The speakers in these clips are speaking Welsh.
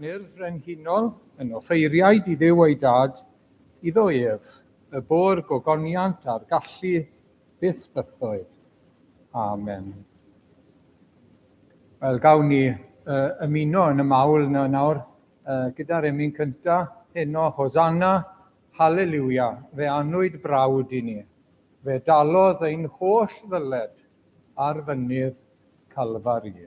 Yn urdd frenhinol, yn offeiriaid i Dduw ei Dad, iddo ef, y bo'r gogoniant a'r gallu byth bythoedd. Amen. Wel, gawn ni uh, ymuno yn y mawl yna nawr uh, gyda'r emyn cynta, heno, Hosanna, Haleliwia, fe anwyd brawd i ni. Fe dalodd ein holl ddyled ar fynydd Calfari.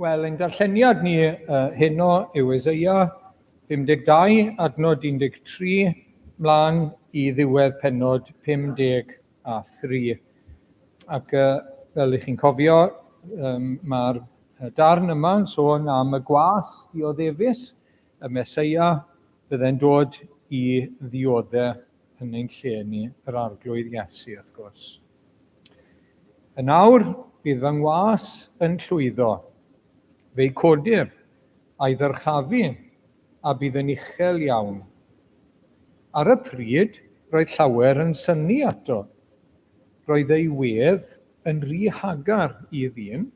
Wel, ein darlleniad ni uh, heno yw Eseia 52, adnod 13, mlaen i ddiwedd pennod 53. Ac uh, fel ych chi'n cofio, um, mae'r darn yma yn sôn am y gwas dioddefus, y Meseia, fydde'n dod i ddiodde yn ein lle ni, yr Arglwydd Iesu, wrth gwrs. Yn awr, bydd fy ngwas yn llwyddo. Fe'i codir, a'i ddyrchafu, a bydd yn uchel iawn. Ar y pryd, roedd llawer yn synnu ato. Roedd ei wedd yn rhy hagar i ddyn,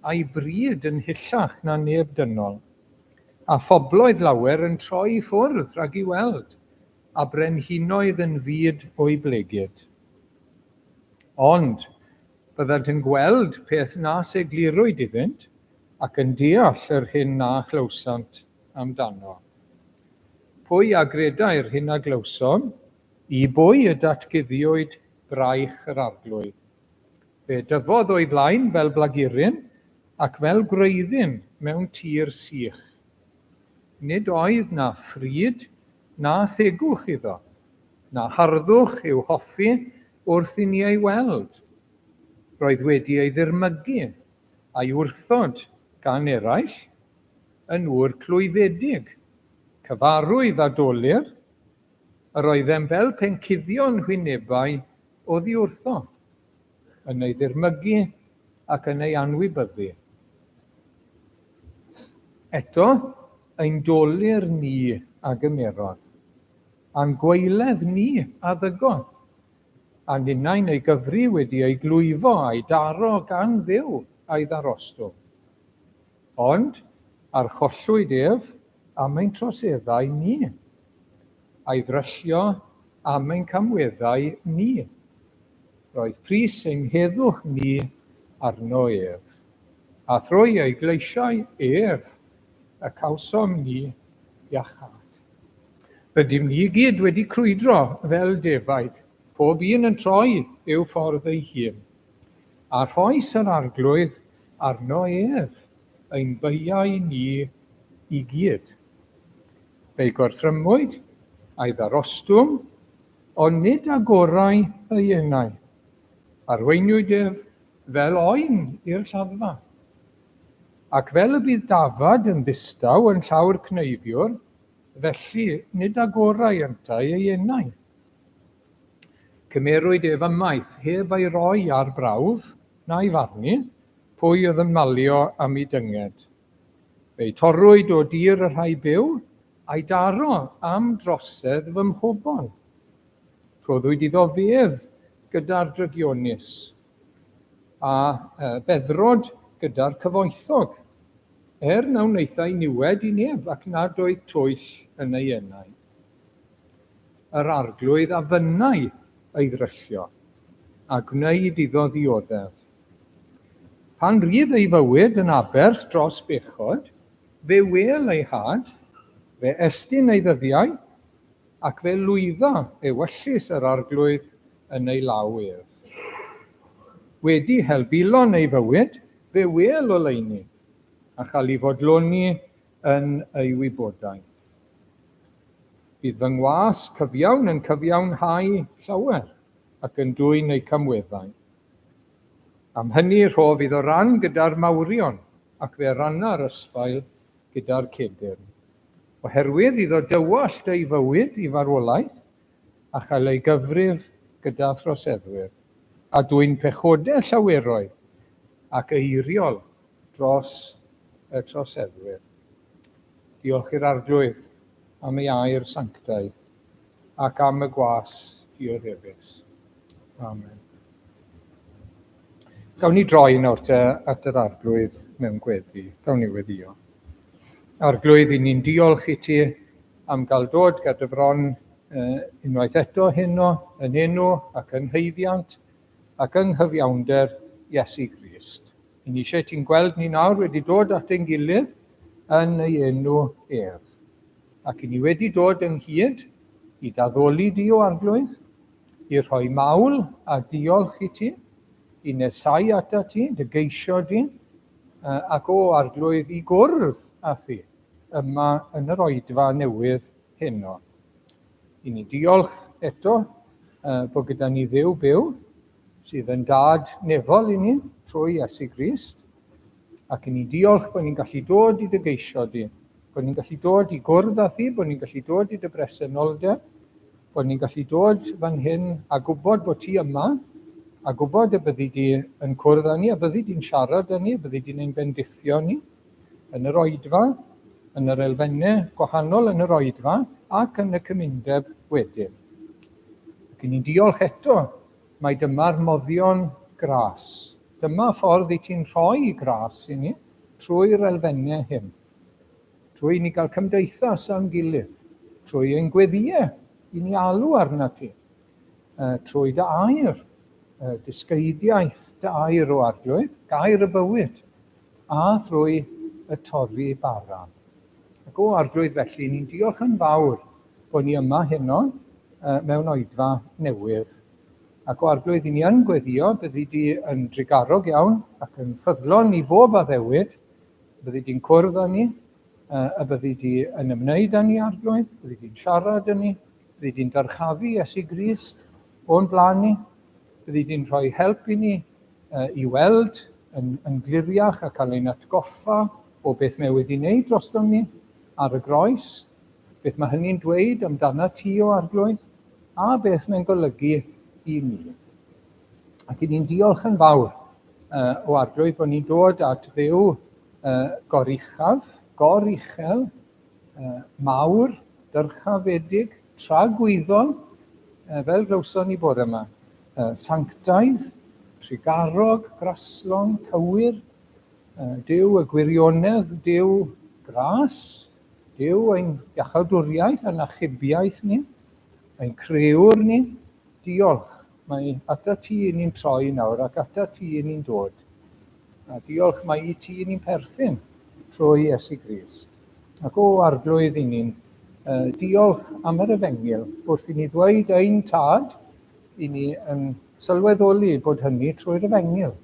a'i bryd yn hyllach na neb dynol. A phobloedd lawer yn troi i ffwrdd rhag ei weld, a brenhinoedd yn fud o'i blegid. Ond byddant yn gweld peth nas eglurwyd iddynt, ac yn deall yr hyn na chlywsant amdano. Pwy a gredai'r hyn a glywsom? I bwy y datguddiwyd braich yr Arglwydd? Fe dyfodd o'i flaen fel blaguryn, ac fel gwreiddyn mewn tir sych. Nid oedd na phryd na thegwch iddo, na harddwch i'w hoffi wrth i ni ei weld. Roedd wedi ei ddirmygu a'i wrthod gan eraill, yn ŵr clwyfedig, cyfarwydd a dolur, yr oeddem fel pencuddio'n hwynebau oddi wrtho, yn ei ddirmygu ac yn ei anwybyddu. Eto, ein dolur ni a gymerodd, a'n gwaeledd ni a ddygodd, a ninnau'n ei gyfri wedi ei glwyfo a'i daro gan Dduw a'i ddarostwng. Ond archollwyd ef am ein troseddau ni, a'i ddryllio am ein camweddau ni. Roedd pris ein heddwch ni arno ef, a thrwy ei gleisiau ef y cawsom ni iachâd. Rydym ni i gyd wedi crwydro fel defaid, pob un yn troi i'w ffordd ei hun. A rhoes yr Arglwydd arno ef ein beiau ni i gyd. Fe'i gorthrymwyd a'i ddarostwng, ond nid agorai ei enau. Arweiniwyd ef fel oen i'r lladdfa. Ac fel y bydd dafad yn ddistaw yn llaw'r cneifiwr, felly nid agorai yntau ei enau. Cymerwyd ef ymaith heb ei roi ar brawf, na'i farnu, pwy oedd yn malio am ei dynged. Fe'i torrwyd o dir y rhai byw, a'i daro am drosedd fy mhobl. Rhoddwyd iddo fedd gyda'r drygionus, a beddrod gyda'r cyfoethog, er na wnaethai niwed i neb ac nad oedd twyll yn ei enau. Yr Arglwydd a fynnai ei ddryllio, a gwneud iddo ddioddef. Pan rydd ei fywyd yn aberth dros bechod, fe wêl ei had, fe estyn ei ddyddiau, ac fe lwydda ewyllys yr Arglwydd yn ei law ef. Wedi helbulon ei fywyd, fe wêl oleuni, a chael ei fodloni yn ei wybodaeth. Bydd fy ngwas cyfiawn yn cyfiawnhau llawer, ac yn dwyn eu camweddau. Am hynny rhof iddo ran gyda'r mawrion, ac fe ranna'r ysbail gyda'r cedyrn. Oherwydd iddo dywallt ei fywyd i farwolaeth, a chael ei gyfrif gyda throseddwyr, a dwyn pechodau llaweroedd, ac eiriol dros y troseddwyr. Diolch i'r Arglwydd am ei air sanctaidd, ac am y gwas dioddefus. Amen. Gawn ni droi nawr te at yr Arglwydd mewn gweddi. Gawn ni weddio. Arglwydd, i ni'n diolch i ti am gael dod ger dy fron unwaith eto heno yn enw ac yn haeddiant ac yng nghyfiawnder Iesu Grist. I ni eisiau ti'n gweld ni nawr wedi dod at ein gilydd yn ei enw ef. Ac i ni wedi dod ynghyd i d'addoli di, O Arglwydd, i rhoi mawl a diolch i ti, i nesau atat ti, dy geisio di, ac o Arglwydd i gwrdd â thi yma yn yr oedfa newydd heno. I ni diolch eto bod gyda ni Dduw byw, sydd yn dad nefol i ni trwy Iesu Grist, Ac i ni diolch bod ni'n gallu dod i dy geisio di, bod ni'n gallu dod i gwrdd â thi, bod ni'n gallu dod i dy bresenoldeb, bod ni'n gallu dod fan hyn a gwybod bod ti yma, a gwybod y byddi di yn cwrdd â ni, a byddi di'n siarad â ni, a byddi di'n ein bendithio ni yn yr oedfa, yn yr elfennau gwahanol yn yr oedfa ac yn y cymundeb wedyn. Ac i ni'n diolch eto mai dyma'r moddion gras. Dyma ffordd i ti'n rhoi gras i ni trwy'r elfennau hyn. Trwy i ni gael cymdeithas â'n gilydd, trwy ein gweddïau i ni alw arna ti, trwy dy air, dysgeidiaeth dy air o Arglwydd, gair y bywyd, a thrwy y torri bara. Ac o Arglwydd felly, ni'n diolch yn fawr bod ni yma heno mewn oedfa newydd. Ac o Arglwydd, i ni yn gweddio, byddi di yn drugarog iawn ac yn ffyddlon i bob addewid, byddi di'n cwrdd â ni, y byddi di yn ymwneud â ni, Arglwydd, byddi di'n siarad â ni, byddi di'n dyrchafu Iesu Grist o'n blaen ni, byddi di'n rhoi help i ni i weld yn, yn gliriach a cael ein atgoffa o beth mae wedi wneud drostom ni ar y groes, Beth mae hynny'n dweud amdanat ti, o Arglwydd, a beth mae'n golygu i ni. Ac i ni'n diolch yn fawr, uh, o Arglwydd, bod ni'n dod at Dduw uh, goruchaf, goruchel, uh, mawr, dyrchafedig, tragwyddol, uh, fel glywson ni bore yma, uh, sanctaidd, trugarog, graslon, cywir, uh, Duw y gwirionedd, Duw gras, Duw ein iachawdwriaeth a'n achubiaeth ni, ein crëwr ni, diolch. Mae ata ti i ni'n troi nawr ac ata ti i ni'n dod. A diolch mae i ti i ni'n perthyn trwy Iesu Grist. Ac o Arglwydd i ni'n uh, diolch am yr efengyl wrth i ni ddweud ein tad i ni yn sylweddoli bod hynny trwy'r efengyl.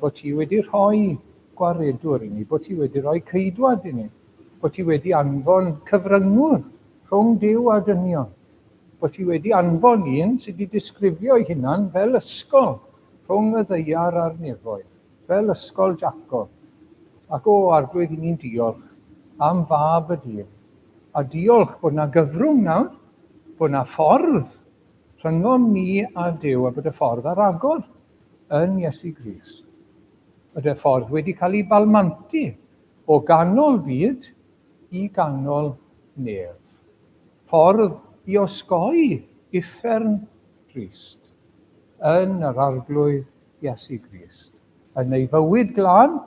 Bod ti wedi rhoi gwaredwr i ni, bod ti wedi rhoi ceidwad i ni. bod ti wedi anfon cyfryngwr rhwng Duw a dynion, bod ti wedi anfon un sydd wedi disgrifio ei hunan fel ysgol rhwng y ddaear a'r nefoedd, fel ysgol Jacob. Ac o, Arglwydd, i ni'n diolch am fab y dyn. A diolch bod na gyfrwng nawr, bod na ffordd rhyngom ni a Duw a bod y ffordd ar agor yn Iesu Grist. Bod y ffordd wedi cael ei balmantu o ganol byd i ganol nef. Ffordd i osgoi uffern drist yn yr Arglwydd Iesu Grist, yn ei fywyd glân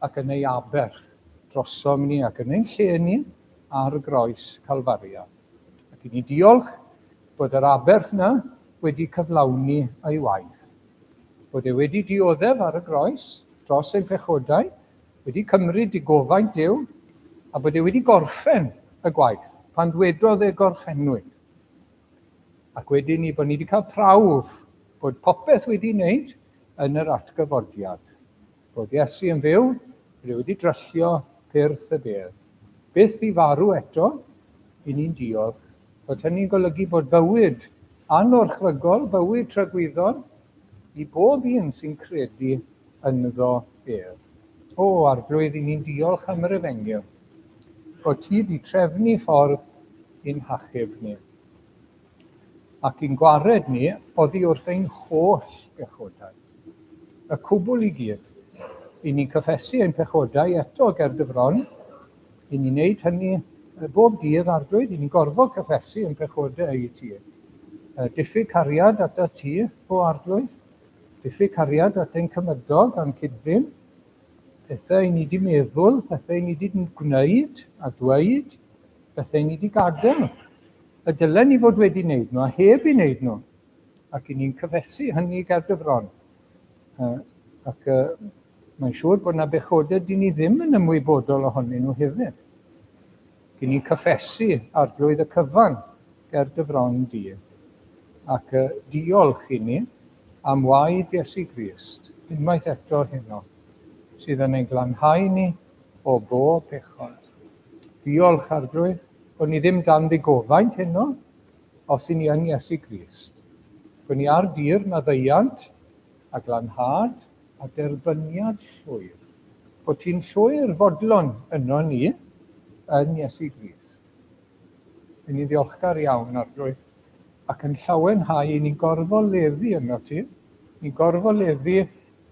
ac yn ei aberth drosom ni ac yn ein lle ni ar groes Calfaria. Ac i ni diolch bod yr aberth yna wedi cyflawni ei waith. Bod e wedi dioddef ar y groes dros ein pechodau, wedi cymryd digofaint Duw, a bod e wedi gorffen y gwaith pan ddwedodd e gorffennwyd. Ac wedyn ni bod ni wedi cael prawf bod popeth wedi wneud yn yr atgyfodiad. Bod Iesu yn fyw, bod e wedi dryllio pyrth y bedd. Byth i farw eto, i ni'n diolch. Bod hynny'n golygu bod bywyd anorchfygol, bywyd tragwyddol, i bob un sy'n credu ynddo ef. O, Arglwydd, i ni'n diolch am yr efengyl, bod ti wedi trefnu ffordd i'n hachub ni, ac i'n gwared ni oddi wrth ein holl bechodau. Y cwbl i gyd. I ni'n cyffesu ein pechodau eto ger dy fron, i ni'n neud hynny bob dydd, Arglwydd, i ni'n gorfod cyffesu ein pechodau i ti. Diffyg cariad atat ti, o Arglwydd, Diffyg cariad at ein cymydog a'n cyd-ddyn, pethau i ni 'di meddwl, pethau i ni 'di gwneud a dweud, pethau i ni 'di gadael, y dylen ni fod wedi wneud nhw a heb i wneud nhw, ac i ni'n cyfesu hynny ger dy fron. Ac mae'n siŵr bod yna bechodau dyn ni ddim yn ymwybodol ohonyn nhw hefyd. Dyn ni'n cyffesu Arglwydd y cyfan ger dy fron di, ac diolch i ni am waed Iesu Grist, unwaith eto heno, sydd yn ein glanhau ni o bob pechod. Diolch, Arglwydd, bod ni ddim dan ddigofaint heno, os i ni yn Iesu Grist. Bod ni ar dir maddeuant a glanhad a derbyniad llwyr, bod ti'n llwyr fodlon yno ni yn Iesu Grist. Ry'n ni'n ddiolchgar iawn, Arglwydd, ac yn llawenhau i ni'n gorfoleddu yno ti, ni'n gorfoleddu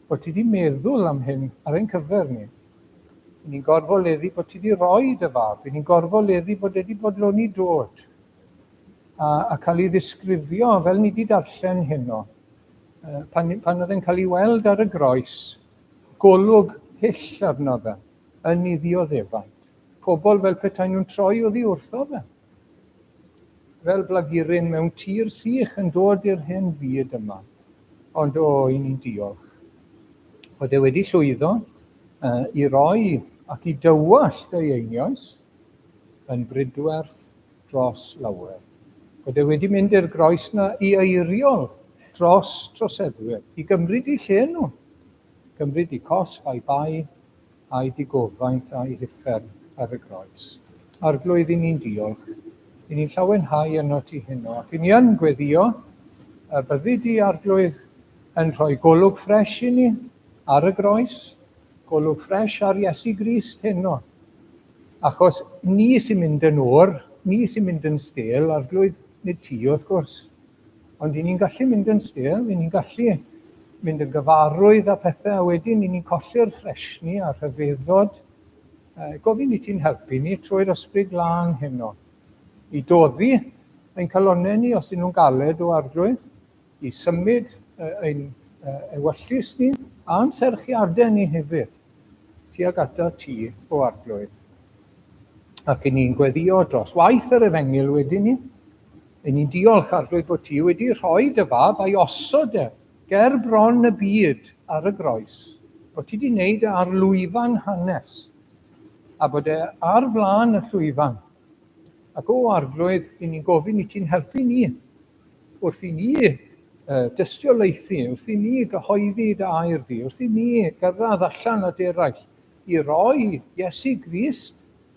bod ti wedi meddwl am hyn ar ein cyfer ni. Ry'n ni'n gorfoleddu bod ti wedi rhoi dy fab, ry'n ni'n gorfoleddu bod wedi bodloni dod a, a cael ei ddisgrifio fel ni wedi darllen heno. Pan, pan oedd e'n cael ei weld ar y groes, golwg hyll arno fe, yn ei ddioddefaint. Pobl fel petai nhw'n troi oddi wrtho fe. Fel blaguryn mewn tir sych yn dod i'r hen fyd yma. Ond o, i ni'n diolch. Bod e wedi llwyddo uh, i roi ac i dywallt ei einioes yn bridwerth dros lawer. Bod e wedi mynd i'r groes 'na i eiriol dros troseddwyr, i gymryd eu lle nhw, gymryd eu cosb a'i bai a'i digofaint a'i huffern ar y groes. Arglwydd, i ni'n diolch. I ni'n llawenhau yno ti heno, ac i ni yn gweddio y byddi di, Arglwydd, yn rhoi golwg ffres i ni ar y groes, golwg ffres ar Iesu Grist heno, Achos ni sy'n mynd yn oer, ni sy'n mynd yn stêl, Arglwydd, nid ti wrth gwrs. Ond i ni'n gallu mynd yn stêl, i ni'n gallu mynd yn gyfarwydd â pethau, a wedyn i ni'n colli'r ffresni a'r rhyfeddod. Gofyn i ti'n helpu ni trwy'r Ysbryd Glân heno, i doddi ein calonnau ni os ydyn nhw'n galed o Arglwydd, i symud ein ewyllys ni a'n serchiadau ni hefyd tuag atat ti, o Arglwydd. Ac i ni'n gweddio dros waith yr efengyl wedyn ni. I ni'n diolch, Arglwydd, bod ti wedi rhoi dy fab a'i osod e ger bron y byd ar y groes, bod ti wedi wneud e ar lwyfan hanes, a bod e ar flaen y llwyfan. Ac o Arglwydd, i ni'n gofyn i ti'n helpu ni Wrth i ni dystiolaethu, wrth i ni gyhoeddi dy air di, wrth i ni gyrraedd allan at eraill i roi Iesu Grist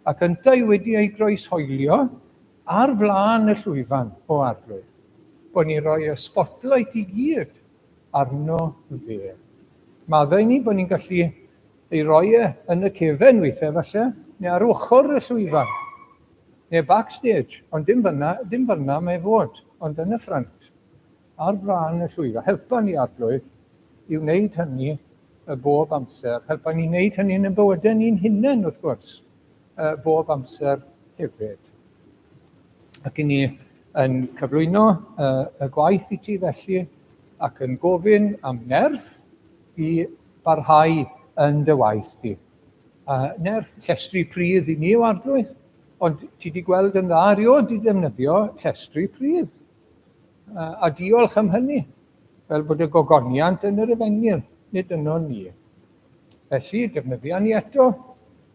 Ac yntau wedi ei groeshoelio ar flaen y llwyfan o Arglwydd. Bod ni'n rhoi y spotlight i gyd arno fe. Maddau ni bod ni'n gallu ei roi e yn y cefen weithiau falle, neu ar ochr y llwyfan, neu backstage, ond dim fyna, dim fyna mae fod, ond yn y ffrynt, ar flaen y llwyfan. Helpa ni, Arglwydd, i wneud hynny y bob amser. Helpa ni wneud hynny yn y bywydau ni'n hunain, wrth gwrs, bob amser hefyd. Ac i ni yn cyflwyno y gwaith i ti felly, ac yn gofyn am nerth i barhau yn dy waith di. A nerth llestri pridd i ni o Arglwydd, ond ti di gweld yn dda erioed i ddefnyddio llestri pridd. A diolch am hynny, fel bod y gogoniant yn yr efengyl, nid yno ni. Felly, defnyddia ni eto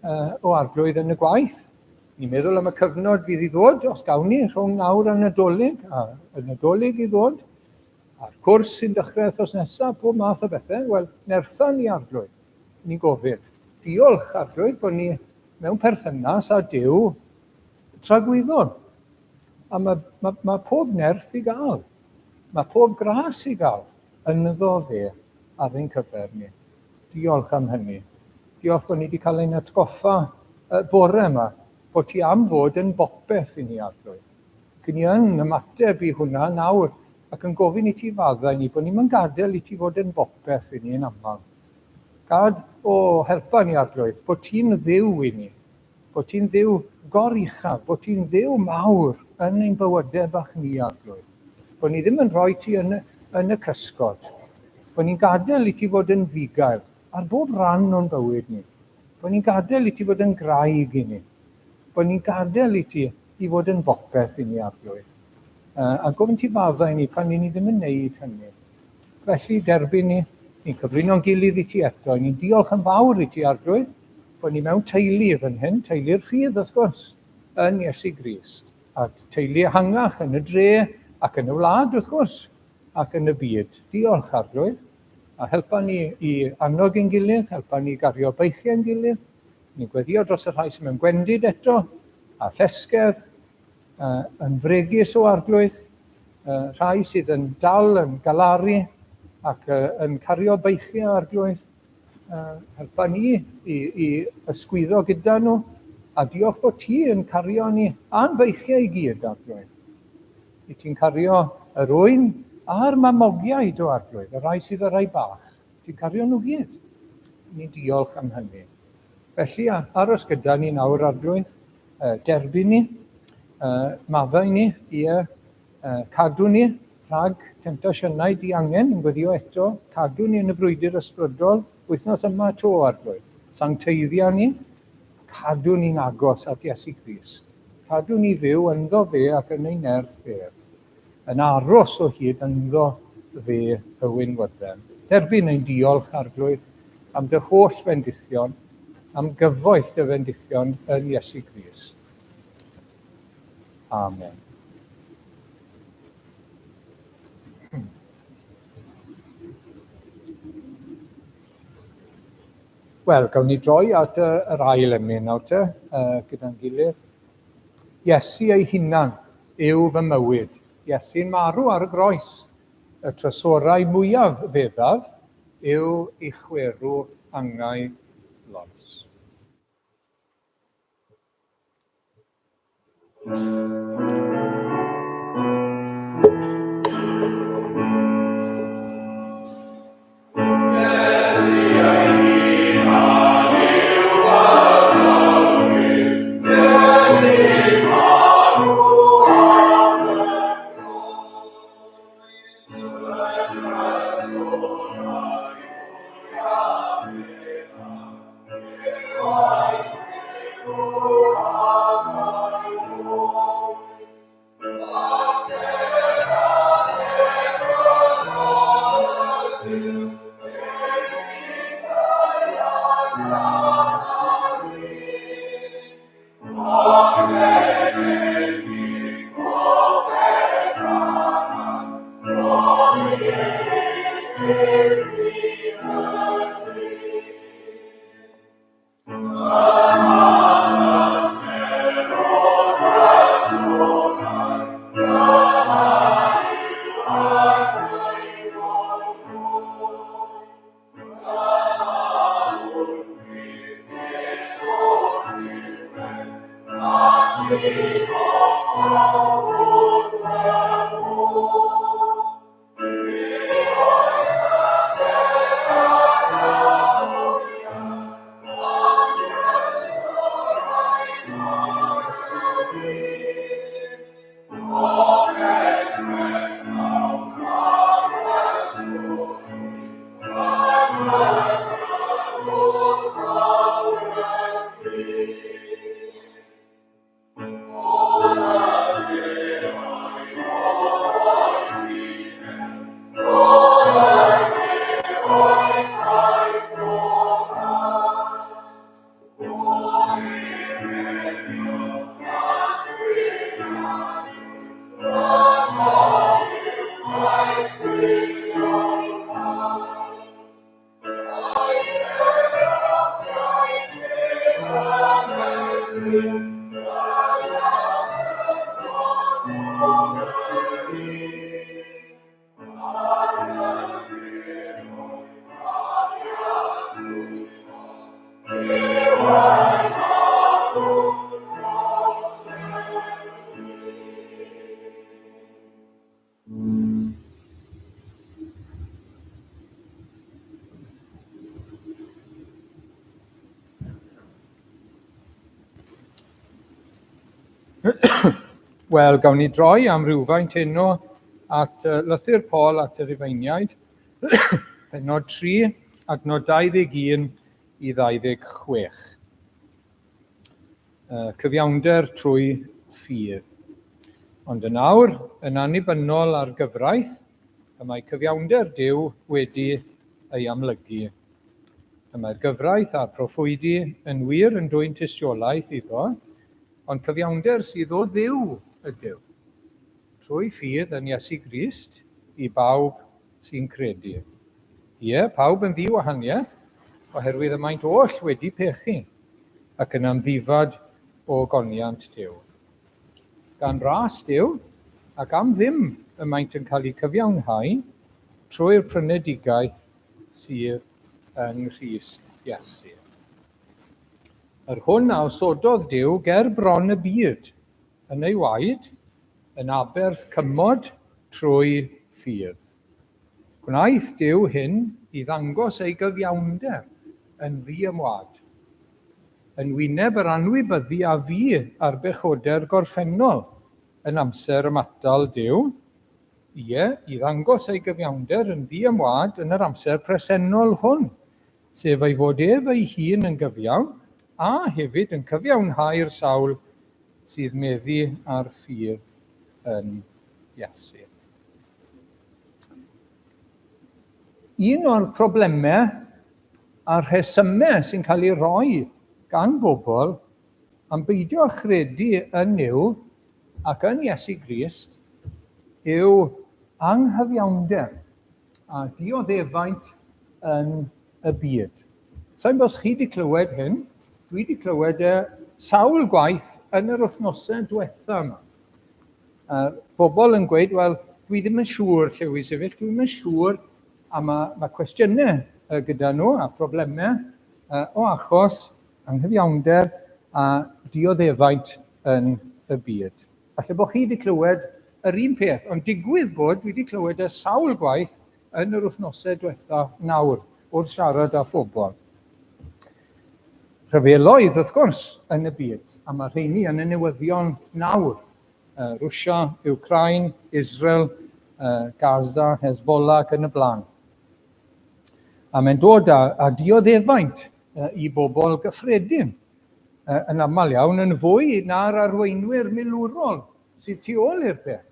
o Arglwydd yn y gwaith. Ni'n meddwl am y cyfnod fydd i ddod, os gawn ni, rhwng nawr a Nadolig, a y Nadolig i ddod, a'r cwrs sy'n dechrau wythnos nesaf, pob math o bethau. Wel, nertha ni, Arglwydd. Ni'n gofyn. Diolch, Arglwydd, bod ni mewn perthynas â Duw tragwyddol. A mae, mae, mae pob nerth i gael. Mae pob gras i gael ynddo fe ar ein cyfer ni. Diolch am hynny. Diolch bod ni wedi cael ein atgoffa y bore yma bod ti am fod yn bopeth i ni, Arglwydd. Ac ni yn ymateb i hwnna nawr ac yn gofyn i ti faddau ni bod ni'n gadael i ti fod yn bopeth i ni yn aml. Gad, o, helpa ni, Arglwydd, bod ti'n ddiw i ni, bod ti'n ddiw goruchaf, bod ti'n ddiw mawr yn ein bywydau bach ni, Arglwydd. Bod ni ddim yn rhoi ti yn, yn y cysgod. Bod ni'n gadael i ti fod yn fugail ar bob rhan o'n bywyd ni. Bod ni'n gadael i ti fod yn graig i ni. Bod ni'n gadael i ti i fod yn bopeth i ni, Arglwydd. A gofyn ti faddau ni pan ni ddim yn neud hynny. Felly, derbyn ni, ni'n cyflwyno'n gilydd i ti eto. Ni'n diolch yn fawr i ti, Arglwydd, bod ni mewn teulu fan hyn, teulu'r ffydd, wrth gwrs, yn Iesu Grist, a teulu ehangach yn y dre ac yn y wlad, wrth gwrs, ac yn y byd. Diolch, Arglwydd, a helpa ni i annog ein gilydd, helpa ni gario beichiau'n gilydd. Ni'n gweddio dros y rhai sy'n mewn gwendid eto, a llesgedd, yn fregus o Arglwydd, rhai sydd yn dal yn galaru ac yn cario beichiau Arglwydd, helpa ni i, i ysgwyddo gyda nhw, a diolch bod ti yn cario ni a'n beichiau i gyd, Arglwydd. I ti'n cario yr ŵyn a'r mamogiaid o Arglwydd, y rhai sydd y rhai bach. Ti'n cario nhw gyd. Ni'n diolch am hynny. Felly, aros gyda ni nawr, Arglwydd, derbyn ni, maddau ni, ie, cadw ni rhag temtasiynau diangen, yn gweddio eto, cadw ni yn y frwydr ysbrydol, wythnos yma to, Arglwydd. Sancteiddia ni, cadw ni'n agos at Iesu Grist. Cadw ni fyw ynddo fe ac yn ei nerth ef. Yn aros o hyd ynddo fe y winwydden. Derbyn ein diolch, Arglwydd, am dy holl fendithion, am gyfoeth dy fendithion yn Iesu Grist. Amen. Wel, gawn ni droi at yr ail emyn nawr te, gyda'n gilydd. Iesu ei hunan yw fy mywyd. Iesu'n marw ar y groes. Y trysorau mwyaf feddaf yw i chwerw angau loes. Wel, gawn ni droi am rywfaint heno at lythyr Paul at y Rufeiniaid, pennod 3, adnod 21 i 26. Cyfiawnder trwy ffydd. Ond yn awr, yn annibynnol ar gyfraith, y mae cyfiawnder Duw wedi ei amlygu. Y mae'r gyfraith a'r proffwydi yn wir yn dwyn tystiolaeth iddo, ond cyfiawnder sydd o Dduw ydyw, trwy ffydd yn Iesu Grist, i bawb sy'n credu. Ie, pawb yn ddi-wahaniaeth, oherwydd y maent oll wedi pechu, ac yn amddifad o ogoniant Duw. Gan ras Duw, ac am ddim y maent yn cael eu cyfiawnhau trwy'r prynedigaeth sydd yng Nghrist Iesu. Yr hwn a osododd Duw ger bron y byd yn ei waed, yn aberth cymod trwy ffydd. Gwnaeth Duw hyn i ddangos ei gyfiawnder yn ddiymwad, yn wyneb yr anwybyddu a fu ar bechodau'r gorffennol yn amser ymatal Duw, ie, i ddangos ei gyfiawnder yn ddiymwad yn yr amser presennol hwn, sef ei fod ef ei hun yn gyfiawn, a hefyd yn cyfiawnhau'r sawl sydd meddu ar ffydd yn Iesu. Un o'r problemau a'r rhesymau sy'n cael ei roi gan bobl am beidio â chredu yn Nuw ac yn Iesu Grist yw anghyfiawnder a dioddefaint yn y byd. Sa'n gwybod os chi wedi clywed hyn, dwi wedi clywed e sawl gwaith yn yr wythnosau diwetha yma. Bobl yn gweud, wel, dwi ddim yn siŵr lle wy'n sefyll, dwi ddim yn siŵr, a mae, mae cwestiynau gyda nhw a problemau o achos anghyfiawnder a dioddefaint yn y byd. Falle bod chi wedi clywed yr un peth, ond digwydd bod dwi wedi clywed e sawl gwaith yn yr wythnosau diwetha nawr wrth siarad â phobl. Rhyfeloedd, wrth gwrs, yn y byd, a mae rheini yn y newyddion nawr. Rwsia, Ukraine, Israel, Gaza, Hezbollah ac yn y blaen. A mae'n dod â, â dioddefaint i bobl gyffredin, yn aml iawn yn fwy na'r arweinwyr milwrol sydd tu ôl i'r peth.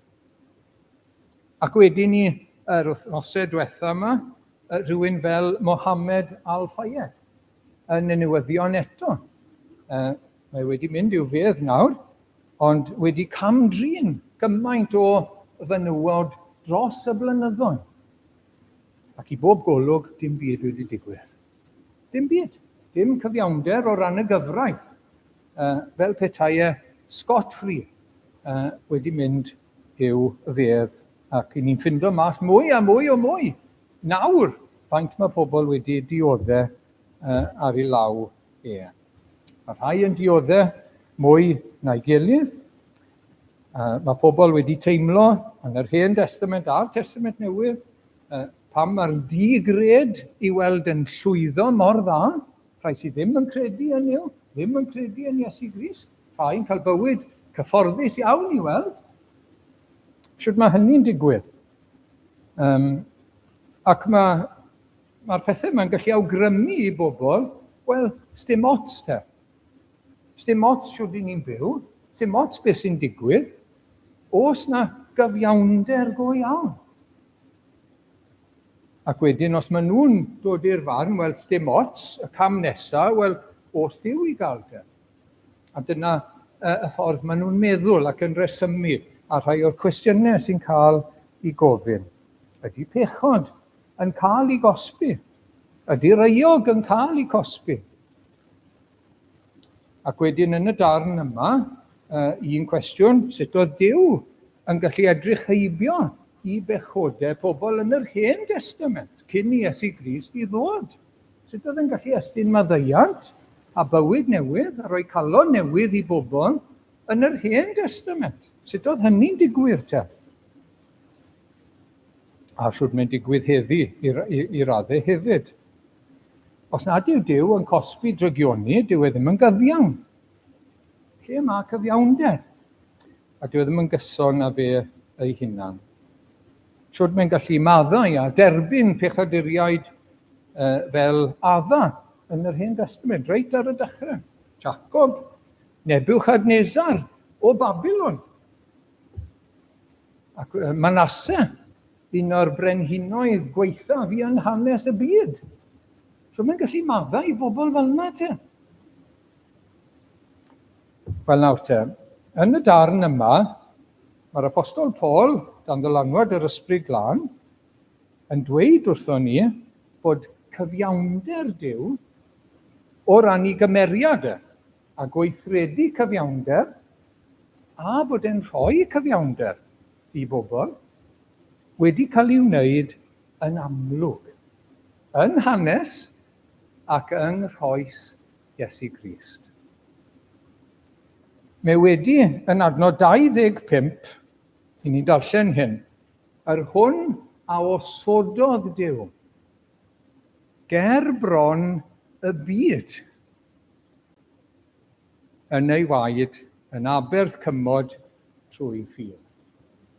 Ac wedyn ni, yr wythnosau diwetha yma, rhywun fel Mohammed Al-Fayed yn y newyddion eto. Mae wedi mynd i'w fedd nawr, ond wedi cam-drin gymaint o fenywod dros y blynyddoedd. Ac i bob golwg, dim byd wedi digwydd. Dim byd. Dim cyfiawnder o ran y gyfraith. Fel petai e scot-free wedi mynd i'w fedd. Ac i ni'n ffindo mas mwy a mwy o mwy nawr faint mae pobl wedi diodde ar ei law e. Mae rhai yn diodde mwy na'i gilydd. Mae pobl wedi teimlo yn yr Hen Destament a'r Testament Newydd pam mae'r di-gred i weld yn llwyddo mor dda, rhai sydd ddim yn credu yn Nuw, ddim yn credu yn Iesu Grist, rhai yn cael bywyd cyfforddus iawn i weld. Shwt mae hynny'n digwydd? Um, ac mae'r mae pethau yma'n gallu awgrymu i bobl, wel, sdim ots te. Sdim ots shwt 'y ni'n byw, sdim ots beth sy'n digwydd, oes 'na gyfiawnder go iawn? Ac wedyn, os maen nhw'n dod i'r farn, wel, sdim ots, y cam nesa, wel, oes Duw i gael te. A dyna y ffordd maen nhw'n meddwl ac yn rhesymu a rhai o'r cwestiynau sy'n cael eu gofyn. Ydy pechod yn cael ei gosbi? Ydy'r euog yn cael ei cosbi? Ac wedyn yn y darn yma, un cwestiwn, sut oedd Duw yn gallu edrych heibio i bechodau pobl yn yr Hen Destament cyn i Iesu Grist i ddod? Sut oedd yn gallu estyn maddeuant a bywyd newydd a rhoi calon newydd i bobl yn yr Hen Destament? Sut oedd hynny'n digwydd te? A shwt mae'n digwydd heddi i, i, i raddau hefyd. Os nad yw Duw yn cosbi drygioni, dyw e ddim yn gyfiawn. Lle mae cyfiawnder? A dyw e ddim yn gyson â fe ei hunan. Shwd mae'n gallu maddau a derbyn pechaduriaid fel Adda yn yr Hen Destament, reit ar y dechrau. Jacob, Nebuchadnezzar o Babylon. Ac Manasseh, un o'r brenhinoedd gwaethaf i yn hanes y byd. So mae'n gallu maddau i bobl fel yna te. Wel nawr te, yn y darn yma, mae'r Apostol Paul, dan ddylanwad yr Ysbryd Glân, yn dweud wrthon ni bod cyfiawnder Duw o ran ei gymeriad e, a gweithredu cyfiawnder, a bod e'n rhoi cyfiawnder i bobl, wedi cael ei wneud yn amlwg, yn hanes ac yng nghroes Iesu Grist. Mae wedi yn adnod 25, i ni'n darllen hyn, yr hwn a osododd Duw ger bron y byd yn ei waed yn aberth cymod trwy ffydd.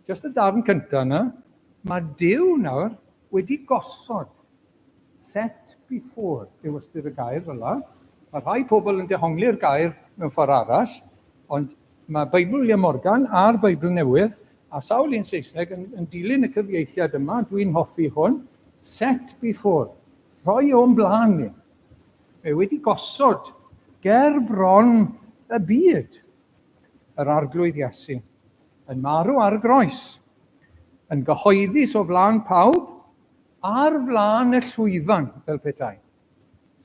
Just y darn cyntaf yna, mae Duw nawr wedi gosod Set before yw ystyr y gair fel 'na. Mae rhai pobl yn dehongli'r gair mewn ffordd arall, ond mae Beibl William Morgan a'r Beibl Newydd a sawl un Saesneg yn, yn dilyn y cyfieithiad yma, dwi'n hoffi hwn, set before, rhoi o'n blaen ni. Mae wedi gosod ger bron y byd yr Arglwydd Iesu yn marw ar y groes, yn gyhoeddus o flaen pawb, Ar flaen y llwyfan, fel petai.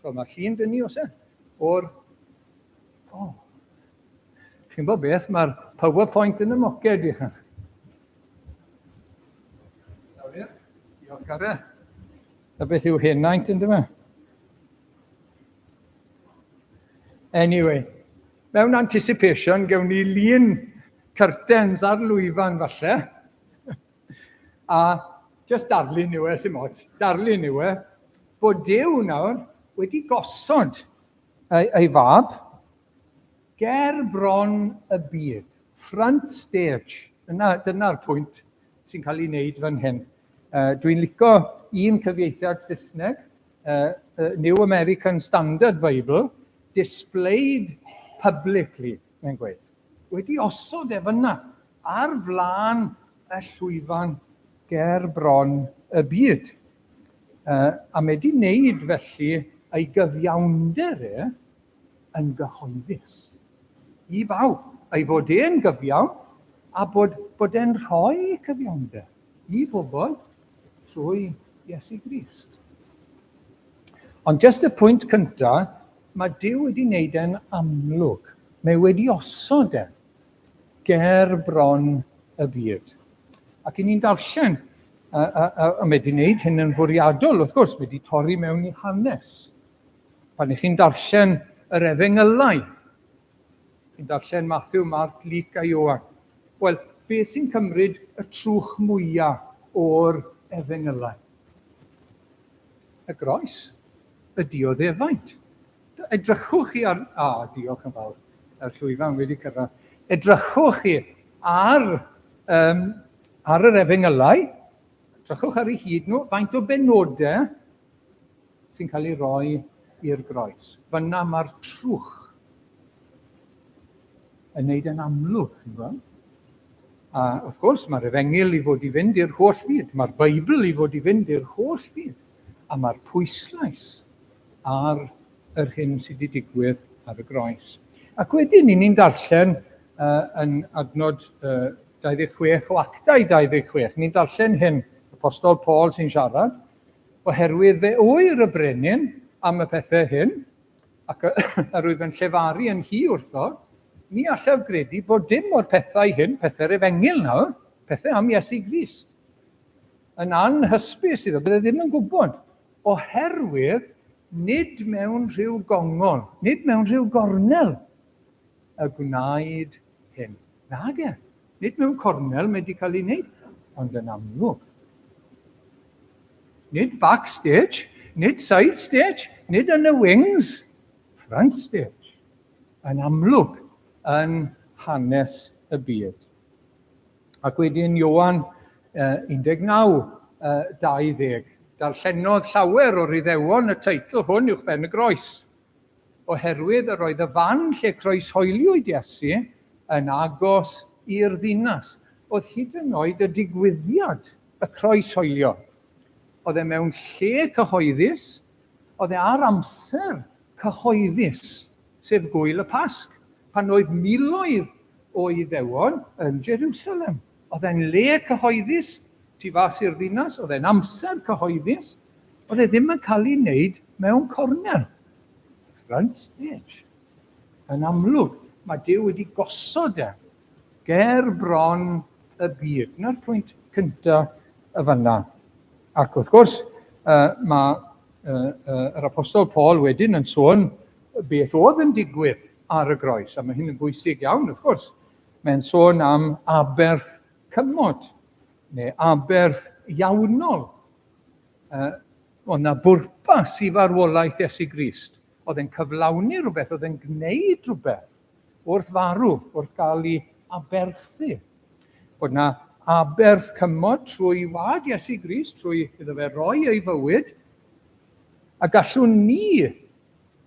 So mae llun dyn ni, oes e? O'r... O. Oh. Chi'n bod beth, mae'r PowerPoint yn y moced i chi. Nawr ie, diolch Gare. Na beth yw henaint yn dyma. Anyway, mewn anticipation, gewn ni lun curtains ar lwyfan falle. A just darlun yw e, sy'n ots, darlun yw e, bod Duw nawr wedi gosod ei, ei fab ger bron y byd, front stage. Dyna, dyna'r pwynt sy'n cael ei wneud fan hyn. Dwi'n lico un cyfieithiad Saesneg, New American Standard Bible, displayed publicly, mae'n gweud. Wedi osod e fyna, ar flaen y llwyfan ger bron y byd. A mae wedi wneud felly ei gyfiawnder e yn gyhoeddus i bawb, ei fod e'n gyfiawn a bod, bod e'n rhoi cyfiawnder i bobl trwy Iesu Grist. Ond jyst y pwynt cyntaf, mae Duw wedi wneud e'n amlwg. Mae wedi osod e ger bron y byd. Ac i ni'n darllen, a, a, a, a mae wedi wneud hyn yn fwriadol, wrth gwrs, mae wedi torri mewn i hanes. Pan i chi'n darllen yr efengylau, chi'n darllen Matthew, Mark, Luke a Ioan, wel, beth sy'n cymryd y trwch mwyaf o'r efengylau? Y groes, y dioddefaint. Edrychwch chi ar... A, diolch yn fawr. Yr llwyfan wedi cyrraedd. Edrychwch chi ar, um, ar yr efengylau, edrychwch ar eu hyd nhw, faint o benodau sy'n cael ei roi i'r groes. Fyna mae'r trwch yn neud yn amlwg, chi'n gweld. A wrth gwrs, mae'r efengyl i fod i fynd i'r holl fyd, mae'r Beibl i fod i fynd i'r holl fyd, a mae'r pwyslais ar yr hyn sydd wedi digwydd ar y groes. Ac wedyn, ni'n ni'n darllen uh, yn adnod uh, 26 o Actau 26, ni'n darllen hyn, Apostol Paul sy'n siarad, oherwydd fe ŵyr y brenin am y pethau hyn, ac yr wyf yn llefaru yn hi wrtho, ni allaf gredu bod dim o'r pethau hyn, pethau'r efengyl nawr, pethau am Iesu Grist, yn anhysbys iddo, bydde ddim yn gwybod, oherwydd nid mewn rhyw gongol, nid mewn rhyw gornel y gwnaed hyn. Nage, nid mewn cornel mae wedi cael ei wneud, ond yn amlwg. Nid backstage, nid side stage, nid yn y wings, front stage. Yn amlwg yn hanes y byd. Ac wedyn Ioan 19, 20. Darllenodd llawer o'r Iddewon y teitl hwn uwch ben y groes, oherwydd yr oedd y fan lle croeshoeliwyd Iesu yn agos i'r ddinas. Oedd hyd yn oed y digwyddiad, y croeshoelio, oedd e mewn lle cyhoeddus, oedd e ar amser cyhoeddus, sef gwyl y Pasg, pan oedd miloedd o Iddewon yn Jerusalem. Oedd e'n le cyhoeddus tu fas i'r ddinas, oedd e'n amser cyhoeddus, oedd e ddim yn cael ei wneud mewn cornel. Front stage. Yn amlwg, mae Duw wedi gosod e ger bron y byd. Dyna'r pwynt cyntaf y fanna. Ac wrth gwrs, uh, mae uh, uh, yr apostol Paul wedyn yn sôn beth oedd yn digwydd ar y groes, a mae hyn yn bwysig iawn, wrth gwrs. Mae'n sôn am aberth cymod, neu aberth iawnol. Uh, oedd na bwrpas i farwolaeth Iesu Grist. Oedd e'n cyflawni rhywbeth, oedd e'n gwneud rhywbeth wrth farw, wrth gael ei aberthu. Bod na aberth cymod trwy wad Iesu Grist, trwy iddo fe roi ei fywyd, a gallwn ni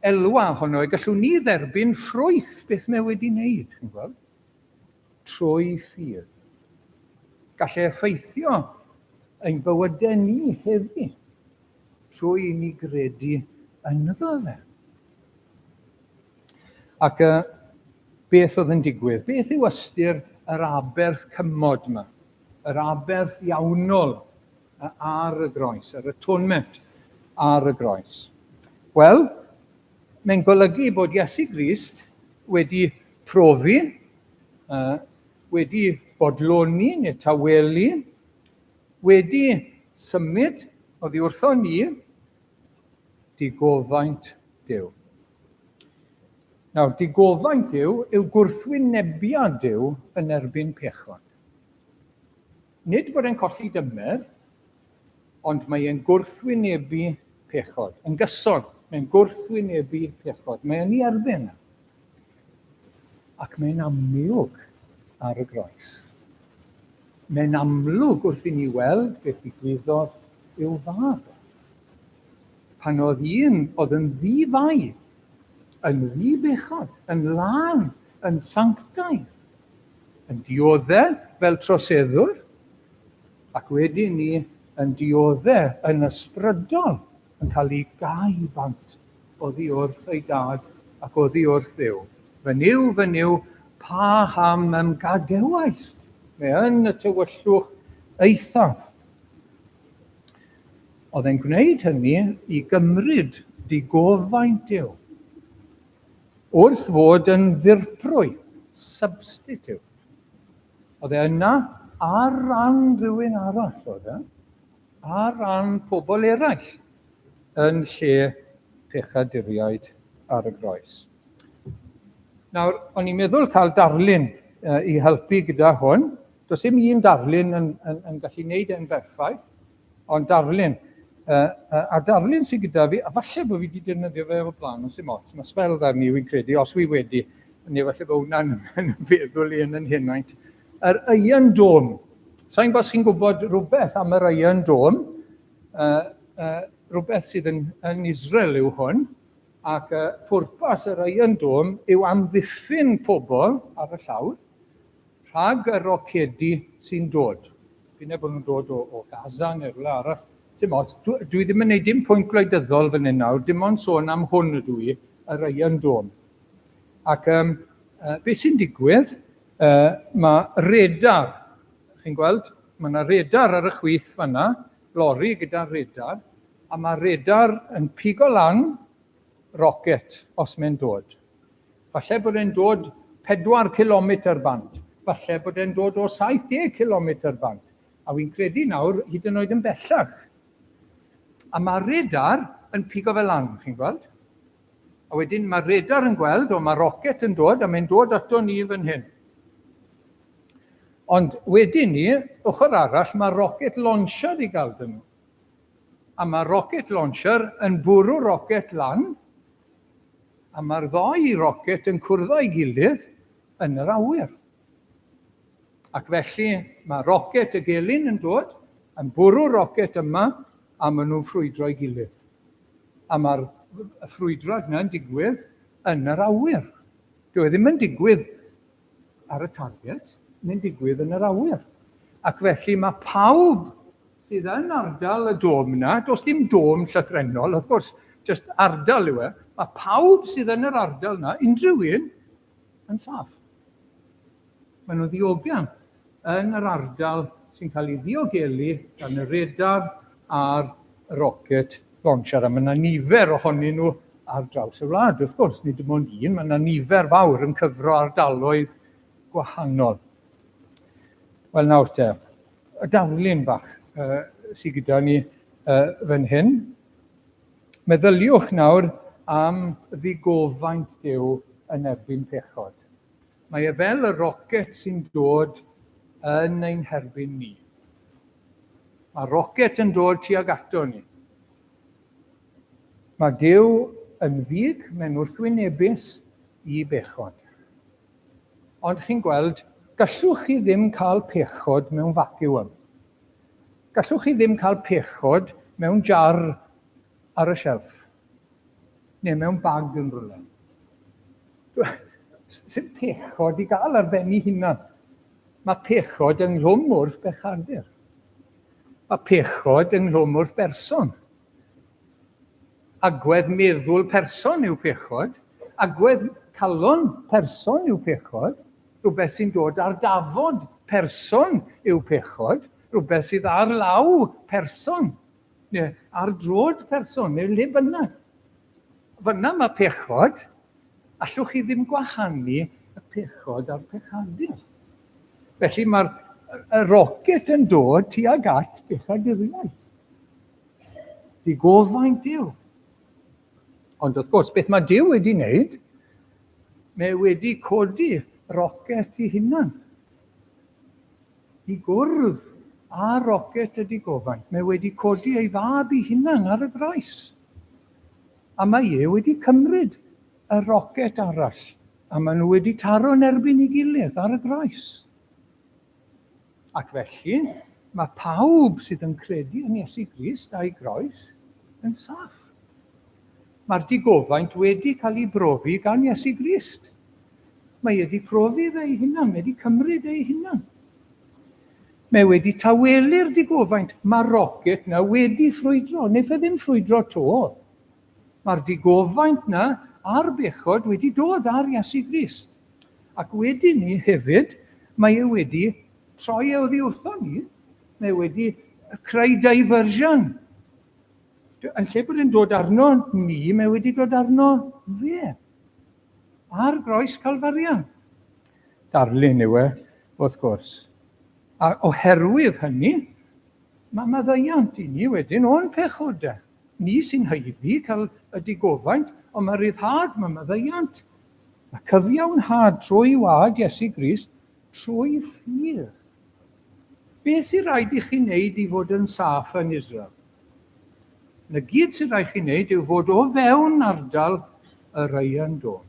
elwa ohono e, gallwn ni dderbyn ffrwyth beth mae wedi wneud, chi'n gweld, trwy ffydd. Gall e effeithio ein bywydau ni heddi trwy i ni gredu ynddo fe. Ac uh, beth oedd yn digwydd? Beth yw ystyr yr aberth cymod yma? Yr aberth iawnol ar y groes, yr atonement ar y groes? Wel, mae'n golygu bod Iesu Grist wedi profi, uh, wedi bodloni neu tawelu, wedi symud oddi wrtho ni digofaint Duw. Nawr, digofaint Duw yw gwrthwynebiad Duw yn erbyn pechod. Nid bod e'n colli dymer, ond mae e'n gwrthwynebu pechod. Yn gyson, mae'n gwrthwynebu pechod. Mae e'n ei erbyn. Ac mae'n amlwg ar y groes. Mae'n amlwg wrth i ni weld beth ddigwyddodd i'w fab. Pan oedd un oedd yn ddi-fai, yn ddi-bechod, yn lân, yn sanctaidd, yn diodde fel troseddwr, ac wedyn ni yn diodde yn ysbrydol, yn cael ei gau bant oddi wrth ei dad ac oddi wrth Dduw. Fy Nuw, fy Nuw, paham y'm gadewaist? Mae yn y tywyllwch eithaf. Oedd e'n gwneud hynny i gymryd digofaint Duw. Wrth fod yn ddirprwy, substitute. Oedd e yna ar ran rhywun arall, oedd e? Ar ran pobl eraill yn lle pechaduriaid ar y groes. Nawr, o'n i'n meddwl cael darlun i helpu gyda hwn. Does dim un darlun yn, yn, yn gallu gwneud e'n berffaith, ond darlun. A darlun sydd gyda fi, a falle bod fi wedi defnyddio fe o'r blaen, ond sy'n ots, mae sbel dda ni, wy'n credu, os wy wedi, neu falle bod hwnna'n yn feddwl i yn yn henaint. Yr Iron Dome. Sa'n gwybod os chi'n gwybod rhywbeth am yr Iron Dome. Rhywbeth sydd yn, yn Israel yw hwn, ac pwrpas yr Iron Dome yw amddiffyn pobl ar y llawr rhag y rocedi sy'n dod. P'un ai bod nhw'n dod o, o Gaza neu rhywle arall, sim ots. Dwi, dwi ddim yn gwneud dim pwynt gwleidyddol fan hyn nawr, dim ond sôn am hwn ydw i, yr Iron Dome. Ac um, beth sy'n digwydd, mae radar, chi'n gweld, mae yna radar ar y chwith fanna, lori gyda radar, a mae radar yn pigo lan rocket os mae'n dod. Falle bod e'n dod 4 cilometr bant, falle bod e'n dod o 70 cilometr bant, a wy'n credu nawr hyd yn oed yn bellach. A mae radar yn pigo fe lan, chi'n gweld? A wedyn mae radar yn gweld, o mae rocket yn dod, a mae'n dod ato ni fan hyn. Ond wedyn ni, ochr arall, mae rocket launcher i gael dyn nhw. A mae rocket launcher yn bwrw rocket lan, A mae'r ddou rocet yn cwrdd â'i gilydd yn yr awyr. Ac felly mae rocet y gelyn yn dod, yn bwrw'r rocet yma, a maen nhw'n ffrwydro ei gilydd. A mae'r ffrwydrad yna'n digwydd yn yr awyr. Dyw e ddim yn digwydd ar y target, mae'n digwydd yn yr awyr. Ac felly mae pawb sydd yn ardal y dôm yna, does dim dôm llythrennol, wrth gwrs, jyst ardal yw e, mae pawb sydd yn yr ardal yna, unrhyw un, yn saff. Maen nhw'n ddiogel yn yr ardal sy'n cael ei ddiogelu gan y radar a'r rocket launcher. A mae yna nifer ohonyn nhw ar draws y wlad, wrth gwrs, nid dim ond un, mae yna nifer fawr yn cyfro ardaloedd gwahanol. Wel nawr te, y darlun bach uh, sydd gyda ni uh, fan hyn. Meddyliwch nawr am ddigofaint Duw yn erbyn pechod. Mae e fel y rocet sy'n dod yn ein herbyn ni. Mae rocet yn dod tuag ato ni. Mae Duw yn ddig, mae'n wrthwynebus i bechod. Ond chi'n gweld, gallwch chi ddim cael pechod mewn vacuum. Gallwch chi ddim cael pechod mewn jar ar y shelf. Neu mewn bag yn rhywle. Sut pechod i gael ar ben ei hunan? Mae pechod ynghlwm wrth bechadur. Mae pechod ynghlwm wrth berson. Agwedd meddwl person yw pechod. Agwedd calon person yw pechod. Rhywbeth sy'n dod ar dafod person yw pechod. Rhywbeth sydd ar law person, neu ar droed person, neu le bynnag. Fyna mae pechod. Allwch chi ddim gwahanu y pechod a'r pechadur. Felly mae'r y rocet yn dod tuag at bechaduriaeth. Digofaint Duw. Ond wrth gwrs, beth mae Duw wedi wneud, mae wedi codi rocet i hunan. I gwrdd â rocet y digofaint. Mae wedi codi ei fab i hunan ar y groes. A mae e wedi cymryd y rocet arall, a maen nhw wedi taro yn erbyn ei gilydd ar y groes. Ac felly, mae pawb sydd yn credu yn Iesu Grist a'i groes yn saff. Mae'r digofaint wedi cael ei brofi gan Iesu Grist. Mae wedi profi fe ei hunan, mae wedi cymryd ei hunan. Mae wedi tawelu'r digofaint. Mae'r rocet na wedi ffrwydro, neu fe ddim ffrwydro to. Mae'r digofaint na a'r bechod wedi dod ar Iesu Grist. Ac wedi ni hefyd, mae e wedi troi e oddi wrtho ni, mae e wedi creu diversion. Yn lle bod e'n dod arno ni, mae wedi dod arno fe. Ar groes Calfaria. Darlun yw e, wrth gwrs. A oherwydd hynny, mae maddeuant i ni wedyn o'n pechodau. Ni sy'n haeddu cael y digofaint, ond mae rhyddhad, mae maddeuant, mae cyfiawnhad trwy wad Iesu Grist, trwy ffydd. Be sy'n rhaid i chi wneud i fod yn saff yn Israel? Na gyd sy'n rhaid chi wneud yw fod o fewn ardal yr Iron Dome.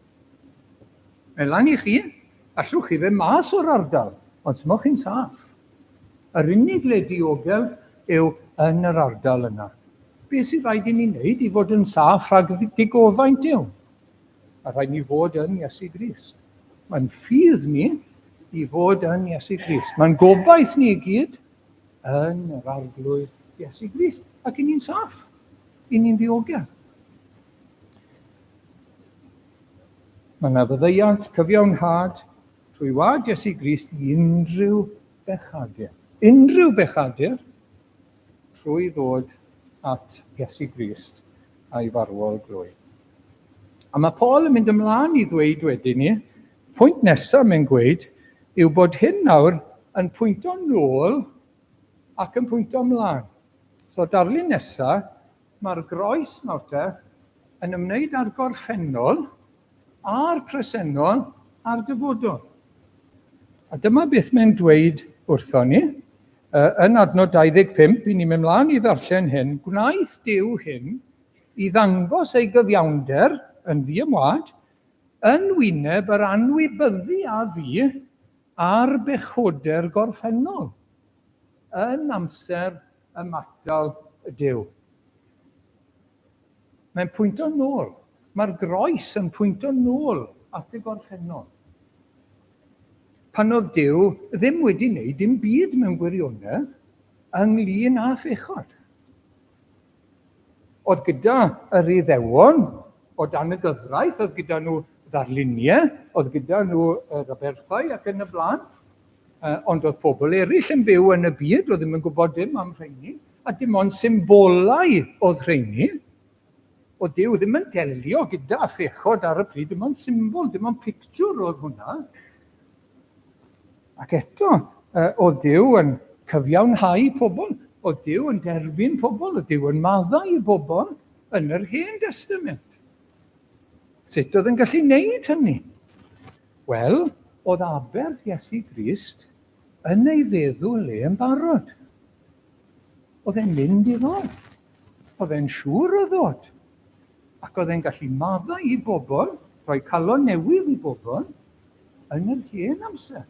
Mae lan i chi, allwch chi fe mas o'r ardal, ond smo chi'n saff. Yr unig le diogel yw yn yr ardal yna. Be sy'n rhaid i ni wneud i fod yn saff rhag digofaint Duw? Mae rhaid ni fod yn Iesu Grist. Mae'n ffydd ni i fod yn Iesu Grist. Mae'n gobaith ni i gyd yn yr Arglwydd Iesu Grist. Ac i ni'n saff. I ni'n ddiogel. Mae yna faddeuant, cyfiawnhad, trwy wad Iesu Grist i unrhyw bechadur. Unrhyw bechadur trwy ddod at Iesu Grist a'i farwol glwy. A mae Paul yn mynd ymlaen i ddweud wedyn ni, pwynt nesaf mae'n gweud, yw bod hyn nawr yn pwynto nôl ac yn pwynto ymlaen. So darlun nesaf, mae'r groes nawr te yn ymwneud â'r gorffennol, a'r presennol a'r dyfodol. A dyma beth mae'n dweud wrthon ni. Yn adnod 25, i ni'n mynd mlaen i ddarllen hyn, gwnaeth Duw hyn i ddangos ei gyfiawnder yn ddiymwad yn wyneb yr anwybyddu a fu. ar bechoder gorffennol yn amser ymatal Duw. Mae'n pwynto nôl. Mae'r groes yn pwynto nôl at y gorffennol. Pan oedd Duw ddim wedi wneud dim byd mewn gwirionedd ynglyn â phechod. Oedd gyda yr Iddewon o dan y gyfraith, oedd gyda nhw ddarluniau, oedd gyda nhw yr aberthau ac yn y blaen, ond oedd pobl eraill yn byw yn y byd, oedd ddim yn gwybod dim am rheini, a dim ond symbolau oedd rheini. Oedd Duw ddim yn delio gyda phechod ar y pryd, dim ond symbol, dim ond pictiwr oedd hwnna. Ac eto, oedd Duw yn cyfiawnhau pobl, oedd Duw yn derbyn pobl, oedd Duw yn maddau i bobl yn yr Hen Destament. Sut oedd yn gallu wneud hynny? Wel, oedd aberth Iesu Grist yn ei feddwl e yn barod. Oedd e'n mynd i ddod. Oedd e'n siŵr o ddod. Ac oedd e'n gallu maddau i bobl, rhoi calon newydd i bobl, yn yr hen amser.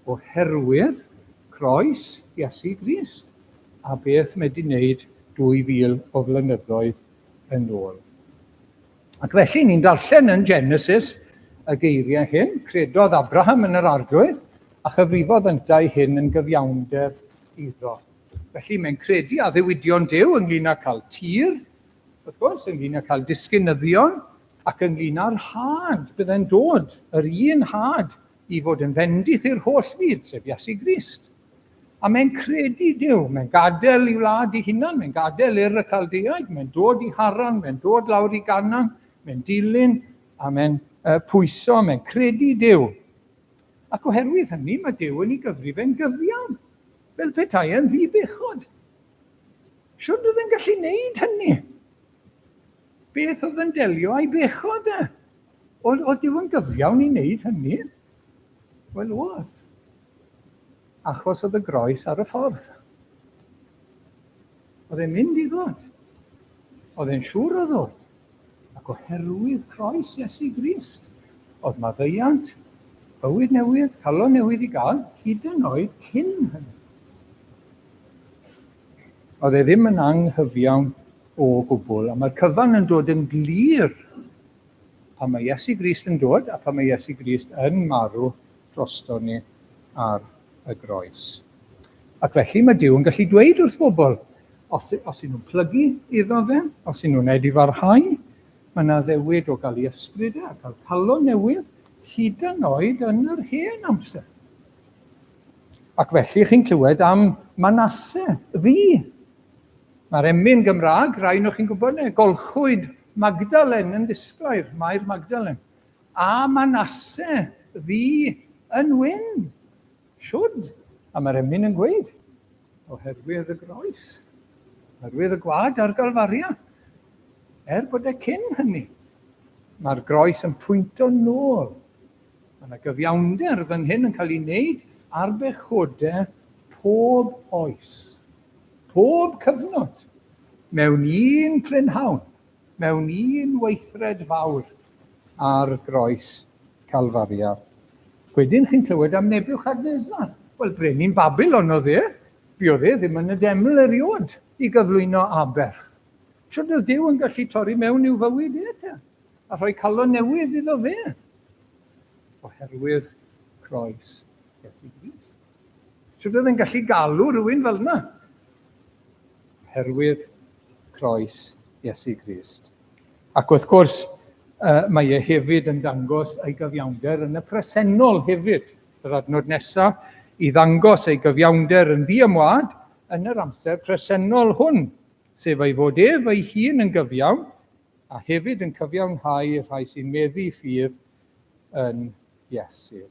Oherwydd croes Iesu Grist a beth mae wedi wneud 2000 o flynyddoedd yn ôl. Ac felly ni'n darllen yn Genesis y geiriau hyn, credodd Abraham yn yr arglwydd a chyfrifodd yntau hyn yn gyfiawnder iddo. Felly mae'n credu addewidion Duw ynglyn â cael tir, wrth gwrs, ynglyn â cael disgynyddion, ac ynglyn â'r had, byddai'n dod, yr un had, i fod yn fendith i'r holl fyd, sef Iesu Grist. A mae'n credu Duw, mae'n gadael i wlad ei hunan, mae'n gadael i'r y Caldeaid, mae'n dod i Haran, mae'n dod lawr i Ganan, mae'n dilyn a mae'n uh, pwyso, mae'n credu Duw. Ac oherwydd hynny, mae Duw yn ei gyfrif e'n gyfiawn, fel petai e'n ddibechod. Siwr oedd e'n gallu wneud hynny? Beth oedd yn delio â'i bechod e? Oedd, oedd Duw yn gyfiawn i wneud hynny? Wel, oedd. Achos oedd y groes ar y ffordd. Oedd e'n mynd i ddod. Oedd e'n siŵr o ddod. Ac oherwydd croes Iesu Grist, oedd maddeuant, bywyd newydd, calon newydd i gael, hyd yn oed cyn hynny. Oedd e ddim yn anghyfiawn o gwbl, a mae'r cyfan yn dod yn glir pan mae Iesu Grist yn dod a pan mae Iesu Grist yn marw drosto ni ar y groes. Ac felly mae Duw yn gallu dweud wrth bobl, os, os y'n nhw'n plygu iddo fe, os y'n nhw'n edifarhau, mae yna addewid o gael ei ysbryd e a cael calon newydd, hyd yn oed yn yr hen amser. Ac felly chi'n clywed am Manasse, ddu. Mae'r emyn Gymraeg, rai nhw chi'n gwybod ne, golchwyd Magdalen yn ddisglair, Mair Magdalen. A Manasse ddu yn wyn. Shwd? A mae'r emyn yn gweud, oherwydd y groes, oherwydd y gwad ar Galfaria. Er bod e cyn hynny, mae'r groes yn pwynto nôl. Mae yna gyfiawnder fan hyn yn cael ei wneud ar bechodau pob oes, pob cyfnod, mewn un prynhawn. mewn un weithred fawr ar groes Calfaria. Wedyn chi'n clywed am Nebiwchadnesar. Wel, brenin Babilon oedd e. Buodd e ddim yn y deml erioed i gyflwyno aberth. Shwt oedd Duw yn gallu torri mewn i'w fywyd e te? A rhoi calon newydd iddo fe? Oherwydd croes Iesu Grist. Shwt oedd e'n gallu galw rhywun fel yna? Oherwydd croes Iesu Grist. Ac wrth gwrs, uh, mae e hefyd yn dangos ei gyfiawnder yn y presennol hefyd. Yr adnod nesaf, i ddangos ei gyfiawnder yn ddiymwad yn yr amser presennol hwn, sef ei fod ef ei hun yn gyfiawn, a hefyd yn cyfiawnhau rhai sy'n meddu ffydd yn Iesu.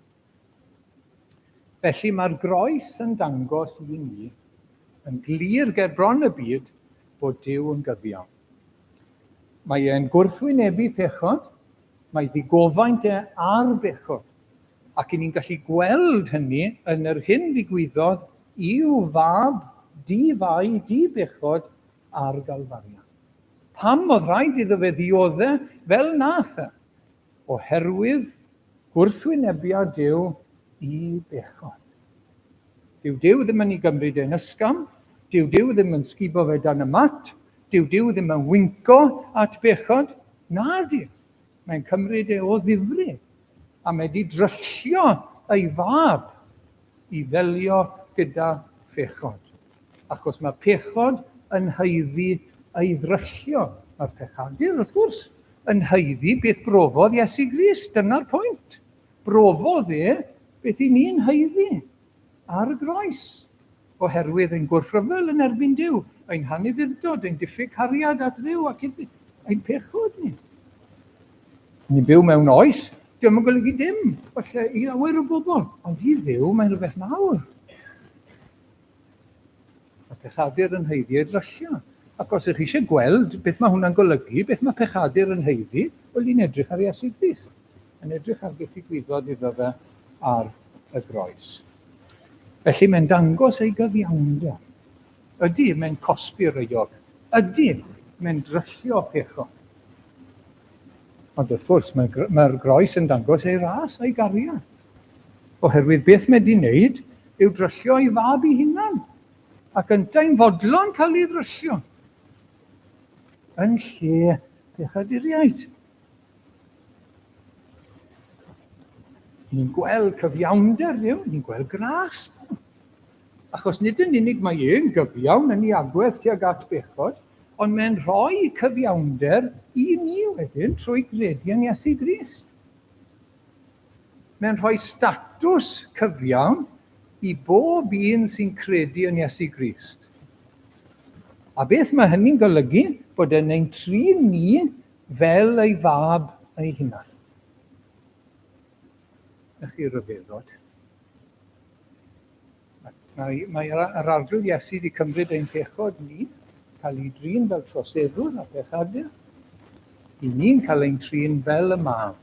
Felly mae'r groes yn dangos i ni yn glir ger bron y byd bod Duw yn gyfiawn. Mae e'n gwrthwynebu pechod, mae ddigofaint e ar bechod, ac i ni'n gallu gweld hynny yn yr hyn ddigwyddodd i'w fab di-fai, di-bechod ar Galfaria. Pam oedd rhaid iddo fe ddiodde fel nath e? Oherwydd gwrthwynebiad Duw i bechod. Dyw Duw ddim yn ei gymryd e'n ysgafn, dyw Duw ddim yn sgubo fe dan y mat, dyw Duw ddim yn winco at bechod. Na di. Mae'n cymryd e o ddifri, a mae di dryllio ei fab i ddelio gyda phechod. Achos mae pechod yn haeddu ei ddryllio. Mae'r pechadur, wrth gwrs, yn haeddu beth brofodd Iesu Grist. Dyna'r pwynt. Brofodd e beth i ni'n haeddu ar y groes, oherwydd ein gwrthryfel yn erbyn Duw, ein hanufudd-dod, ein diffyg cariad at Dduw ac ein pechod ni. Ni'n byw mewn oes, dio'm yn golygu dim, falle, i lawer o bobl, ond i Dduw mae'n rhywbeth mawr. Mae pechadur yn haeddu ei dryllio. Ac os ych chi eisiau gweld beth mae hwnna'n golygu, beth mae pechadur yn haeddu, wel, ni'n edrych ar Iesu Grist. Yn edrych ar beth ddigwyddodd iddo fe ar y groes. Felly mae'n dangos ei gyfiawnder. Ydy, mae'n cosbi'r euog. Ydy, mae'n dryllio pechod. Ond wrth gwrs, mae'r mae groes yn dangos ei ras a'i gariad. Oherwydd beth mae di wneud yw dryllio ei fab ei hunan, ac yntau'n fodlon cael ei ddryllio yn lle pechaduriaid. Ni'n gweld cyfiawnder Duw, ni'n gweld gras Duw. Achos nid yn unig mae e'n gyfiawn yn ei agwedd tuag at bechod, ond mae'n rhoi cyfiawnder i ni wedyn trwy gredu yn Iesu Grist. Mae'n rhoi statws cyfiawn i bob un sy'n credu yn Iesu Grist. A beth mae hynny'n golygu? Bod e'n ein trin ni fel ei fab ei hunan. Ych chi ryfeddod. Mae, mae yr Arglwydd Iesu wedi cymryd ein pechod ni, cael ei drin fel troseddwr a pechadur, i ni'n cael ein trin fel y mab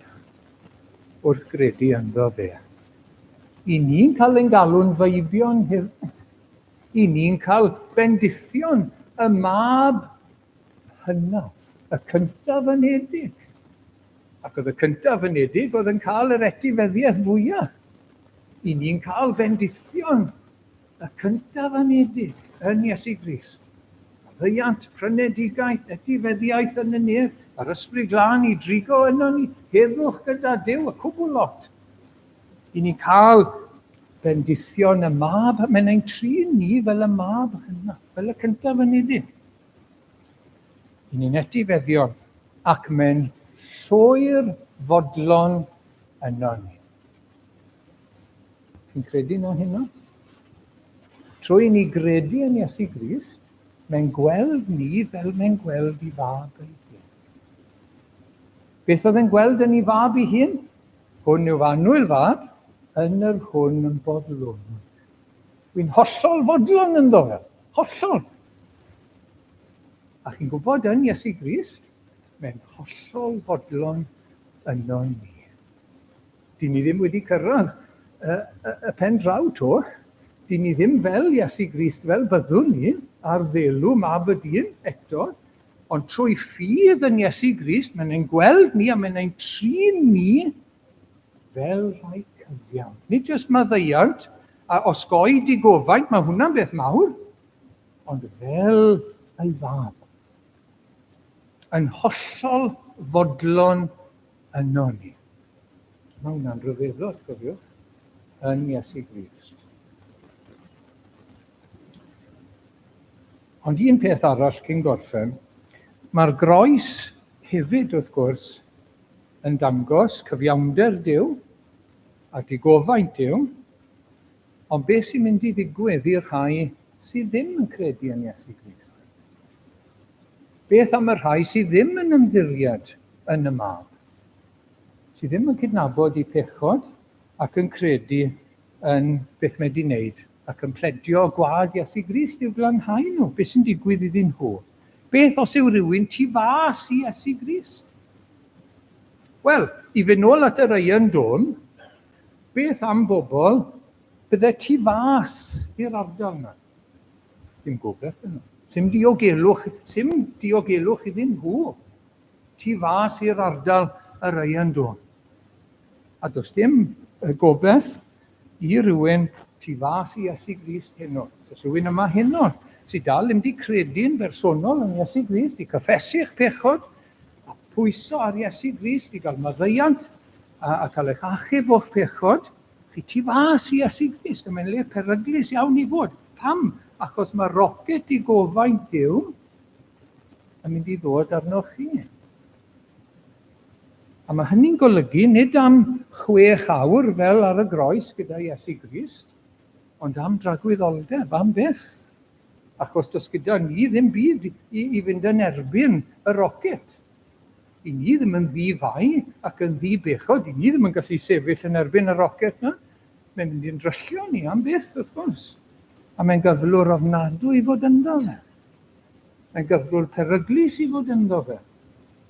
wrth gredu ynddo fe. I ni'n cael ein galw'n feibion hefyd. I ni'n cael bendithion y mab hynaf, y cyntaf anedig. Ac oedd y cyntaf anedig oedd yn cael yr etifeddiaeth fwyaf. I ni'n cael bendithion y cyntaf anedig yn Iesu Grist. Maddeuant, prynedigaeth, etifeddiaeth yn y nef, yr Ysbryd Glân i drigo yno ni, heddwch gyda Duw, y cwbl lot. I ni'n cael bendithion y mab, mae'n ein trin ni fel y mab hynaf, fel y cyntaf anedig. I ni'n etifeddion ac mae'n llwyr fodlon yno ni. Chi'n credu na hynna? Trwy ni gredu yn Iesu Grist, mae'n gweld ni fel mae'n gweld i fab ei hun. Beth oedd e'n gweld yn ei fab ei hun? Hwn yw fy annwyl fab, yn yr hwn yn boddlwn. Wy'n hollol fodlon ynddo fe. Hollol. A chi'n gwybod yn Iesu Grist, mae'n hollol fodlon yno ni. Dyn ni ddim wedi cyrraedd y, y, y pen draw to. Dyn ni ddim fel Iesu Grist fel byddwn ni ar ddelw mab y dyn eto. Ond trwy ffydd yn Iesu Grist, mae'n ein gweld ni a mae'n ein trin ni fel rhai cyfiawn. Nid jyst maddeuant a osgoi digofaint, mae hwnna'n beth mawr, ond fel ei fab. Yn hollol fodlon yno ni. Mae hwnna'n rhyfeddod, cofiwch, yn Iesu Grist. Ond un peth arall cyn gorffen, mae'r groes hefyd, wrth gwrs, yn dangos cyfiawnder Duw a digofaint Duw, ond beth sy'n mynd i ddigwydd i'r rhai sydd ddim yn credu yn Iesu Grist? Beth am y rhai sydd ddim yn ymddiried yn y Mab, sydd ddim yn cydnabod eu pechod ac yn credu yn beth mae wedi wneud ac yn pledio gwad Iesu Grist i'w glanhau nhw? Beth sy'n digwydd iddyn nhw? Beth os yw rhywun tu fas i Iesu Grist? Wel, i fynd nôl at yr Iron Dome, beth am bobl bydde tu fas i'r ardal yna? Dim gobeith yno. Sim diogelwch, sim diogelwch iddyn nhw. Tu fas i'r ardal yr Iron Dome. A does dim gobeith. i rywun tu fas i Iesu Grist heno. Os oes rhywun yma heno sydd dal ddim wedi credu'n bersonol yn Iesu Grist, i cyffesu'ch pechod, a pwyso ar Iesu Grist i gael maddeuant a, a cael eich achub o'ch pechod, chi tu fas i Iesu Grist, a mae'n le peryglus iawn i fod. Pam? Achos mae rocet i gofaint Duw yn mynd i ddod arnoch chi. A mae hynny'n golygu nid am chwech awr fel ar y groes gyda Iesu Grist, ond am dragwyddoldeb, am byth. Achos does gyda ni ddim byd i, i fynd yn erbyn y rocet. I ni ddim yn ddi-fai ac yn ddi-bechod, i ni ddim yn gallu sefyll yn erbyn y rocet na. Mae'n mynd i'n dryllio ni am byth, wrth gwrs. A mae'n gyflwr ofnadwy i fod ynddo fe. Mae'n gyflwr peryglus i fod ynddo fe.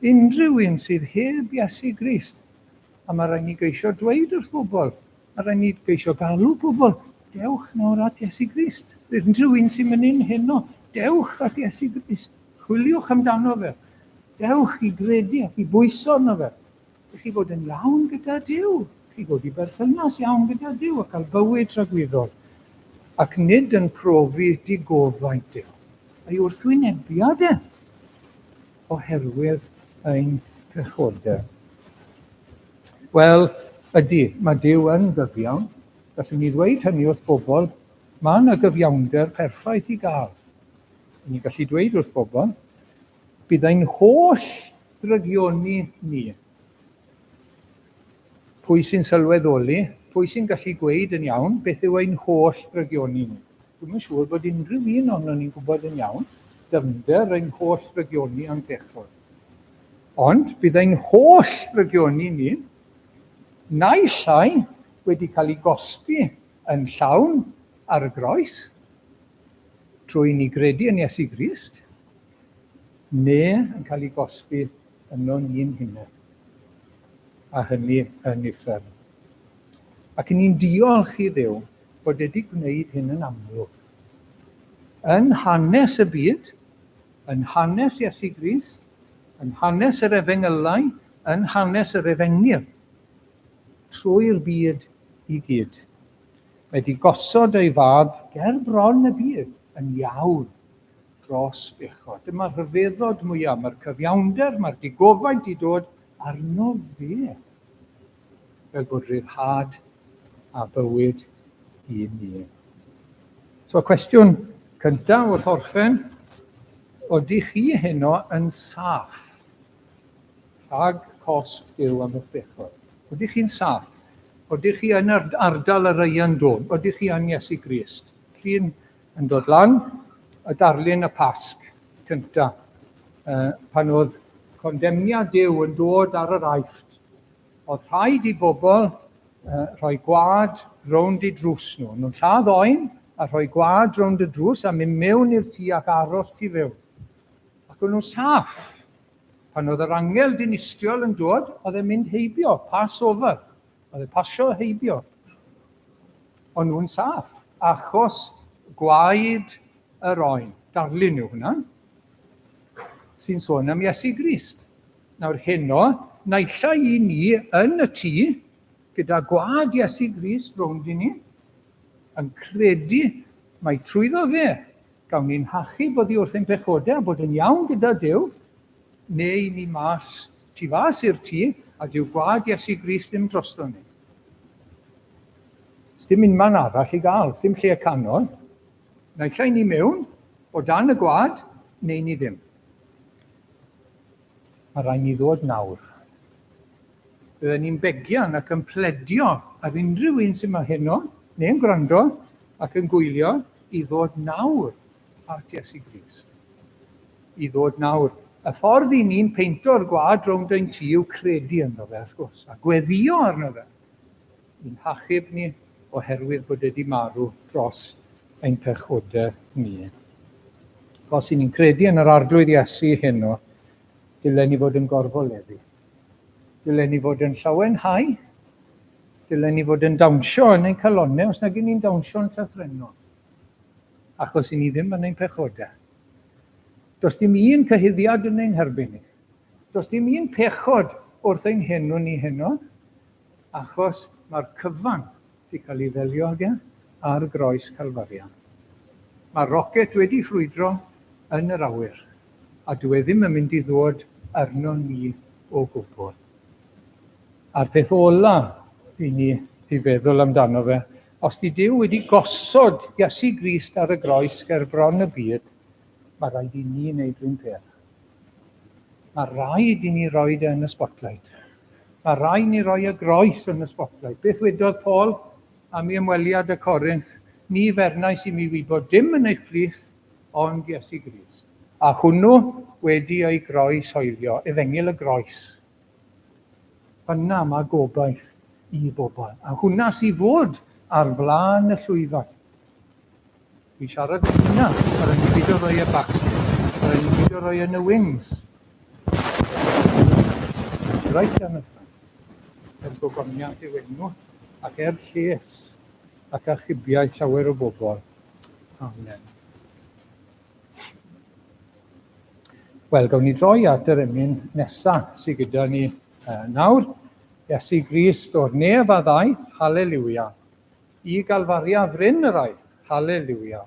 Unrhyw un sydd heb Iesu Grist. A mae rhaid ni geisio dweud wrth bobl, mae rhaid ni geisio galw pobl, dewch nawr at Iesu Grist. Unrhyw un sy'n mynd un heno, dewch at Iesu Grist. Chwiliwch amdano fe. Dewch i gredu ac i bwyso arno fe. I chi fod yn iawn gyda Duw. Chi fod i berthynas iawn gyda Duw a cael bywyd tragwyddol. Ac nid yn profi digofaint Duw. A'i wrthwynebiad e oherwydd ein pechodau. Wel, ydy, mae Duw yn gyfiawn. Gallwn ni ddweud hynny wrth bobl. Mae yna gyfiawnder perffaith i gael. Ni'n gallu dweud wrth bobl, bydd ein holl drygioni ni. Pwy sy'n sylweddoli, pwy sy'n gallu gweud yn iawn beth yw ein holl ddrygioni ni? Dwi'm yn siŵr bod unrhyw un ohonon ni'n gwybod yn iawn dyfnder ein holl ddrygioni a'n pechod. Ond bydd ein holl ddrygioni ni naill ai wedi cael ei gosbi yn llawn ar y groes, trwy ni gredu yn Iesu Grist, neu yn cael ei gosbi yno ni'n hunain, a hynny yn uffern. Ac ni'n diolch i Dduw bod wedi gwneud hyn yn amlwg. Yn hanes y byd, yn hanes Iesu Grist, yn hanes yr efengylau, yn hanes yr efengyl, trwy'r byd i gyd. Mae wedi gosod ei fab ger bron y byd yn iawn dros bechod. Dyma'r rhyfeddod mwyaf, mae'r cyfiawnder, mae'r digofaint i dod arno fe, fel bod rhyddhad a bywyd i ni. So, cwestiwn cyntaf wrth orffen, oeddech chi heno yn saff rhag cosb Duw am eich bechod? Oeddech chi'n saff? Oeddech chi yn ardal yr Iron Dome? Oeddech chi yn Iesu Grist? Llun yn dod lan, y darlun y Pasg cynta, pan oedd condemniad Duw yn dod ar yr Aifft. Oedd rhaid i bobl rhoi gwad rownd i drws nhw. Nhw'n lladd oen a rhoi gwad rownd y drws a mynd mewn i'r tŷ ac aros tu fewn. Ac o'n nhw'n saff. Pan oedd yr angel dinistriol yn dod, oedd e'n mynd heibio, pass over. Oedd e'n pasio heibio. O'n nhw'n saff, achos gwaed yr oen. Darlun yw hwnna, sy'n sôn am Iesu Grist. Nawr heno, naill ai i ni yn y tŷ, gyda gwaed Iesu Grist rownd i ni, yn credu mai trwyddo fe gawn ni'n hachub oddi wrth ein pechodau a bod yn iawn gyda Duw, neu i ni mas Tu fas i'r tŷ, a dyw gwlad Iesu Grist ddim drosto ni. Sdim unman arall i gael, sdim lle canol. Naill ai ni mewn, o dan y gwlad, neu ni ddim. Mae rhaid ni ddod nawr. Bydden ni'n begian ac yn pledio ar unrhyw un sy'n ma heno, neu'n gwrando ac yn gwylio, i ddod nawr at Iesu Grist. I ddod nawr. Y ffordd i ni'n peinto'r gwlad rownd ein tŷ yw credu ynddo fe, wrth gwrs, a gweddio arno fe. I'n hachub ni oherwydd bod e wedi marw dros ein pechodau ni. Os y'n ni'n credu yn yr Arglwydd Iesu heno, dylen ni fod yn gorfoleddu. Dylen ni fod yn llawenhau. Dylen ni fod yn dawnsio yn ein calonnau os nag y'n ni'n dawnsio'n llythrennol. Achos i ni ddim yn ein pechodau. Does dim un cyhuddiad yn ein herbyn ni. Does dim un pechod wrth ein henw ni heno, achos mae'r cyfan Wedi cael ei ddelio ag e ar groes Calfaria. Mae'r rocet wedi ffrwydro yn yr awyr, a dyw e ddim yn mynd i ddod arno ni o gwbl. A'r peth ola i ni i feddwl amdano fe, os di Duw wedi gosod Iesu Grist ar y groes ger bron y byd, mae rhaid i ni wneud rhywun peth. Mae rhaid i ni roi e yn y spotlight. Mae rhaid ni roi y groes yn y spotlight. Beth wedodd Paul am ei ymweliad y Corinth? Ni fernais i mi wybod dim yn eich plith, ond Iesu Grist. A hwnnw wedi ei groes hoelio, efengyl y groes. Yna mae gobaith i bobl. A hwnna sydd fod ar flaen y llwyfan. Dwi'n siarad am hynna, mae rhaid ni beidio rhoi e backstage, mae rhaid ni beidio rhoi e yn y wings. Right down the front. Er gogoniant yw enw, ac er lles ac achubiaeth llawer o bobl. Amen. Wel, gawn ni droi at yr emyn nesa sydd gyda ni nawr. Iesu Grist o'r nef a ddaeth, haleluia. I Galfaria fryn yr aeth, haleluia.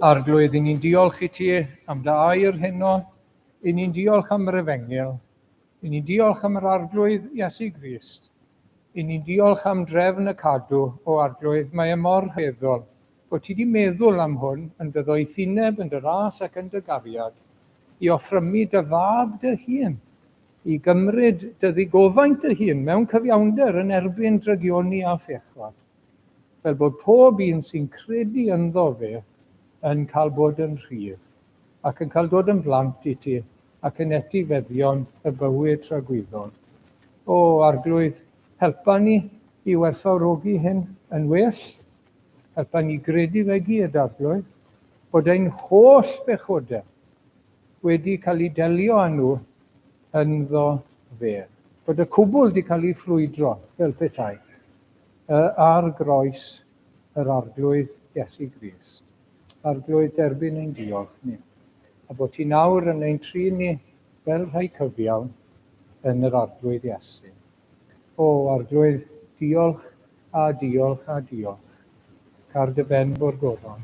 Arglwydd, i ni'n diolch i ti am dy air heno, i ni'n diolch am yr efengyl, i ni'n diolch am yr Arglwydd Iesu Grist, i ni'n diolch am drefn y cadw, o Arglwydd, mae e mor rhyfeddol bod ti wedi meddwl am hwn yn dy ddoethineb, yn dy ras ac yn dy gariad, i offrymu dy fab dy hun, i gymryd dy ddigofaint dy hun mewn cyfiawnder yn erbyn drygioni a phechod, fel bod pob un sy'n credu ynddo fe yn cael bod yn rhydd, ac yn cael dod yn blant i ti, ac yn etifeddion y bywyd tragwyddol. O, Arglwydd, helpa ni i werthfawrogi hyn yn well. Helpa ni gredu fe gyd, Arglwydd, bod ein holl bechodau wedi cael eu delio â nhw ynddo fe. Bod y cwbl wedi cael ei ffrwydro, fel petai, ar groes yr Arglwydd Iesu Grist. Arglwydd, derbyn ein diolch ni, a bod ti nawr yn ein trin ni fel rhai cyfiawn yn yr Arglwydd Iesu. O, Arglwydd, diolch a diolch a diolch. Car dy ben bo'r goron.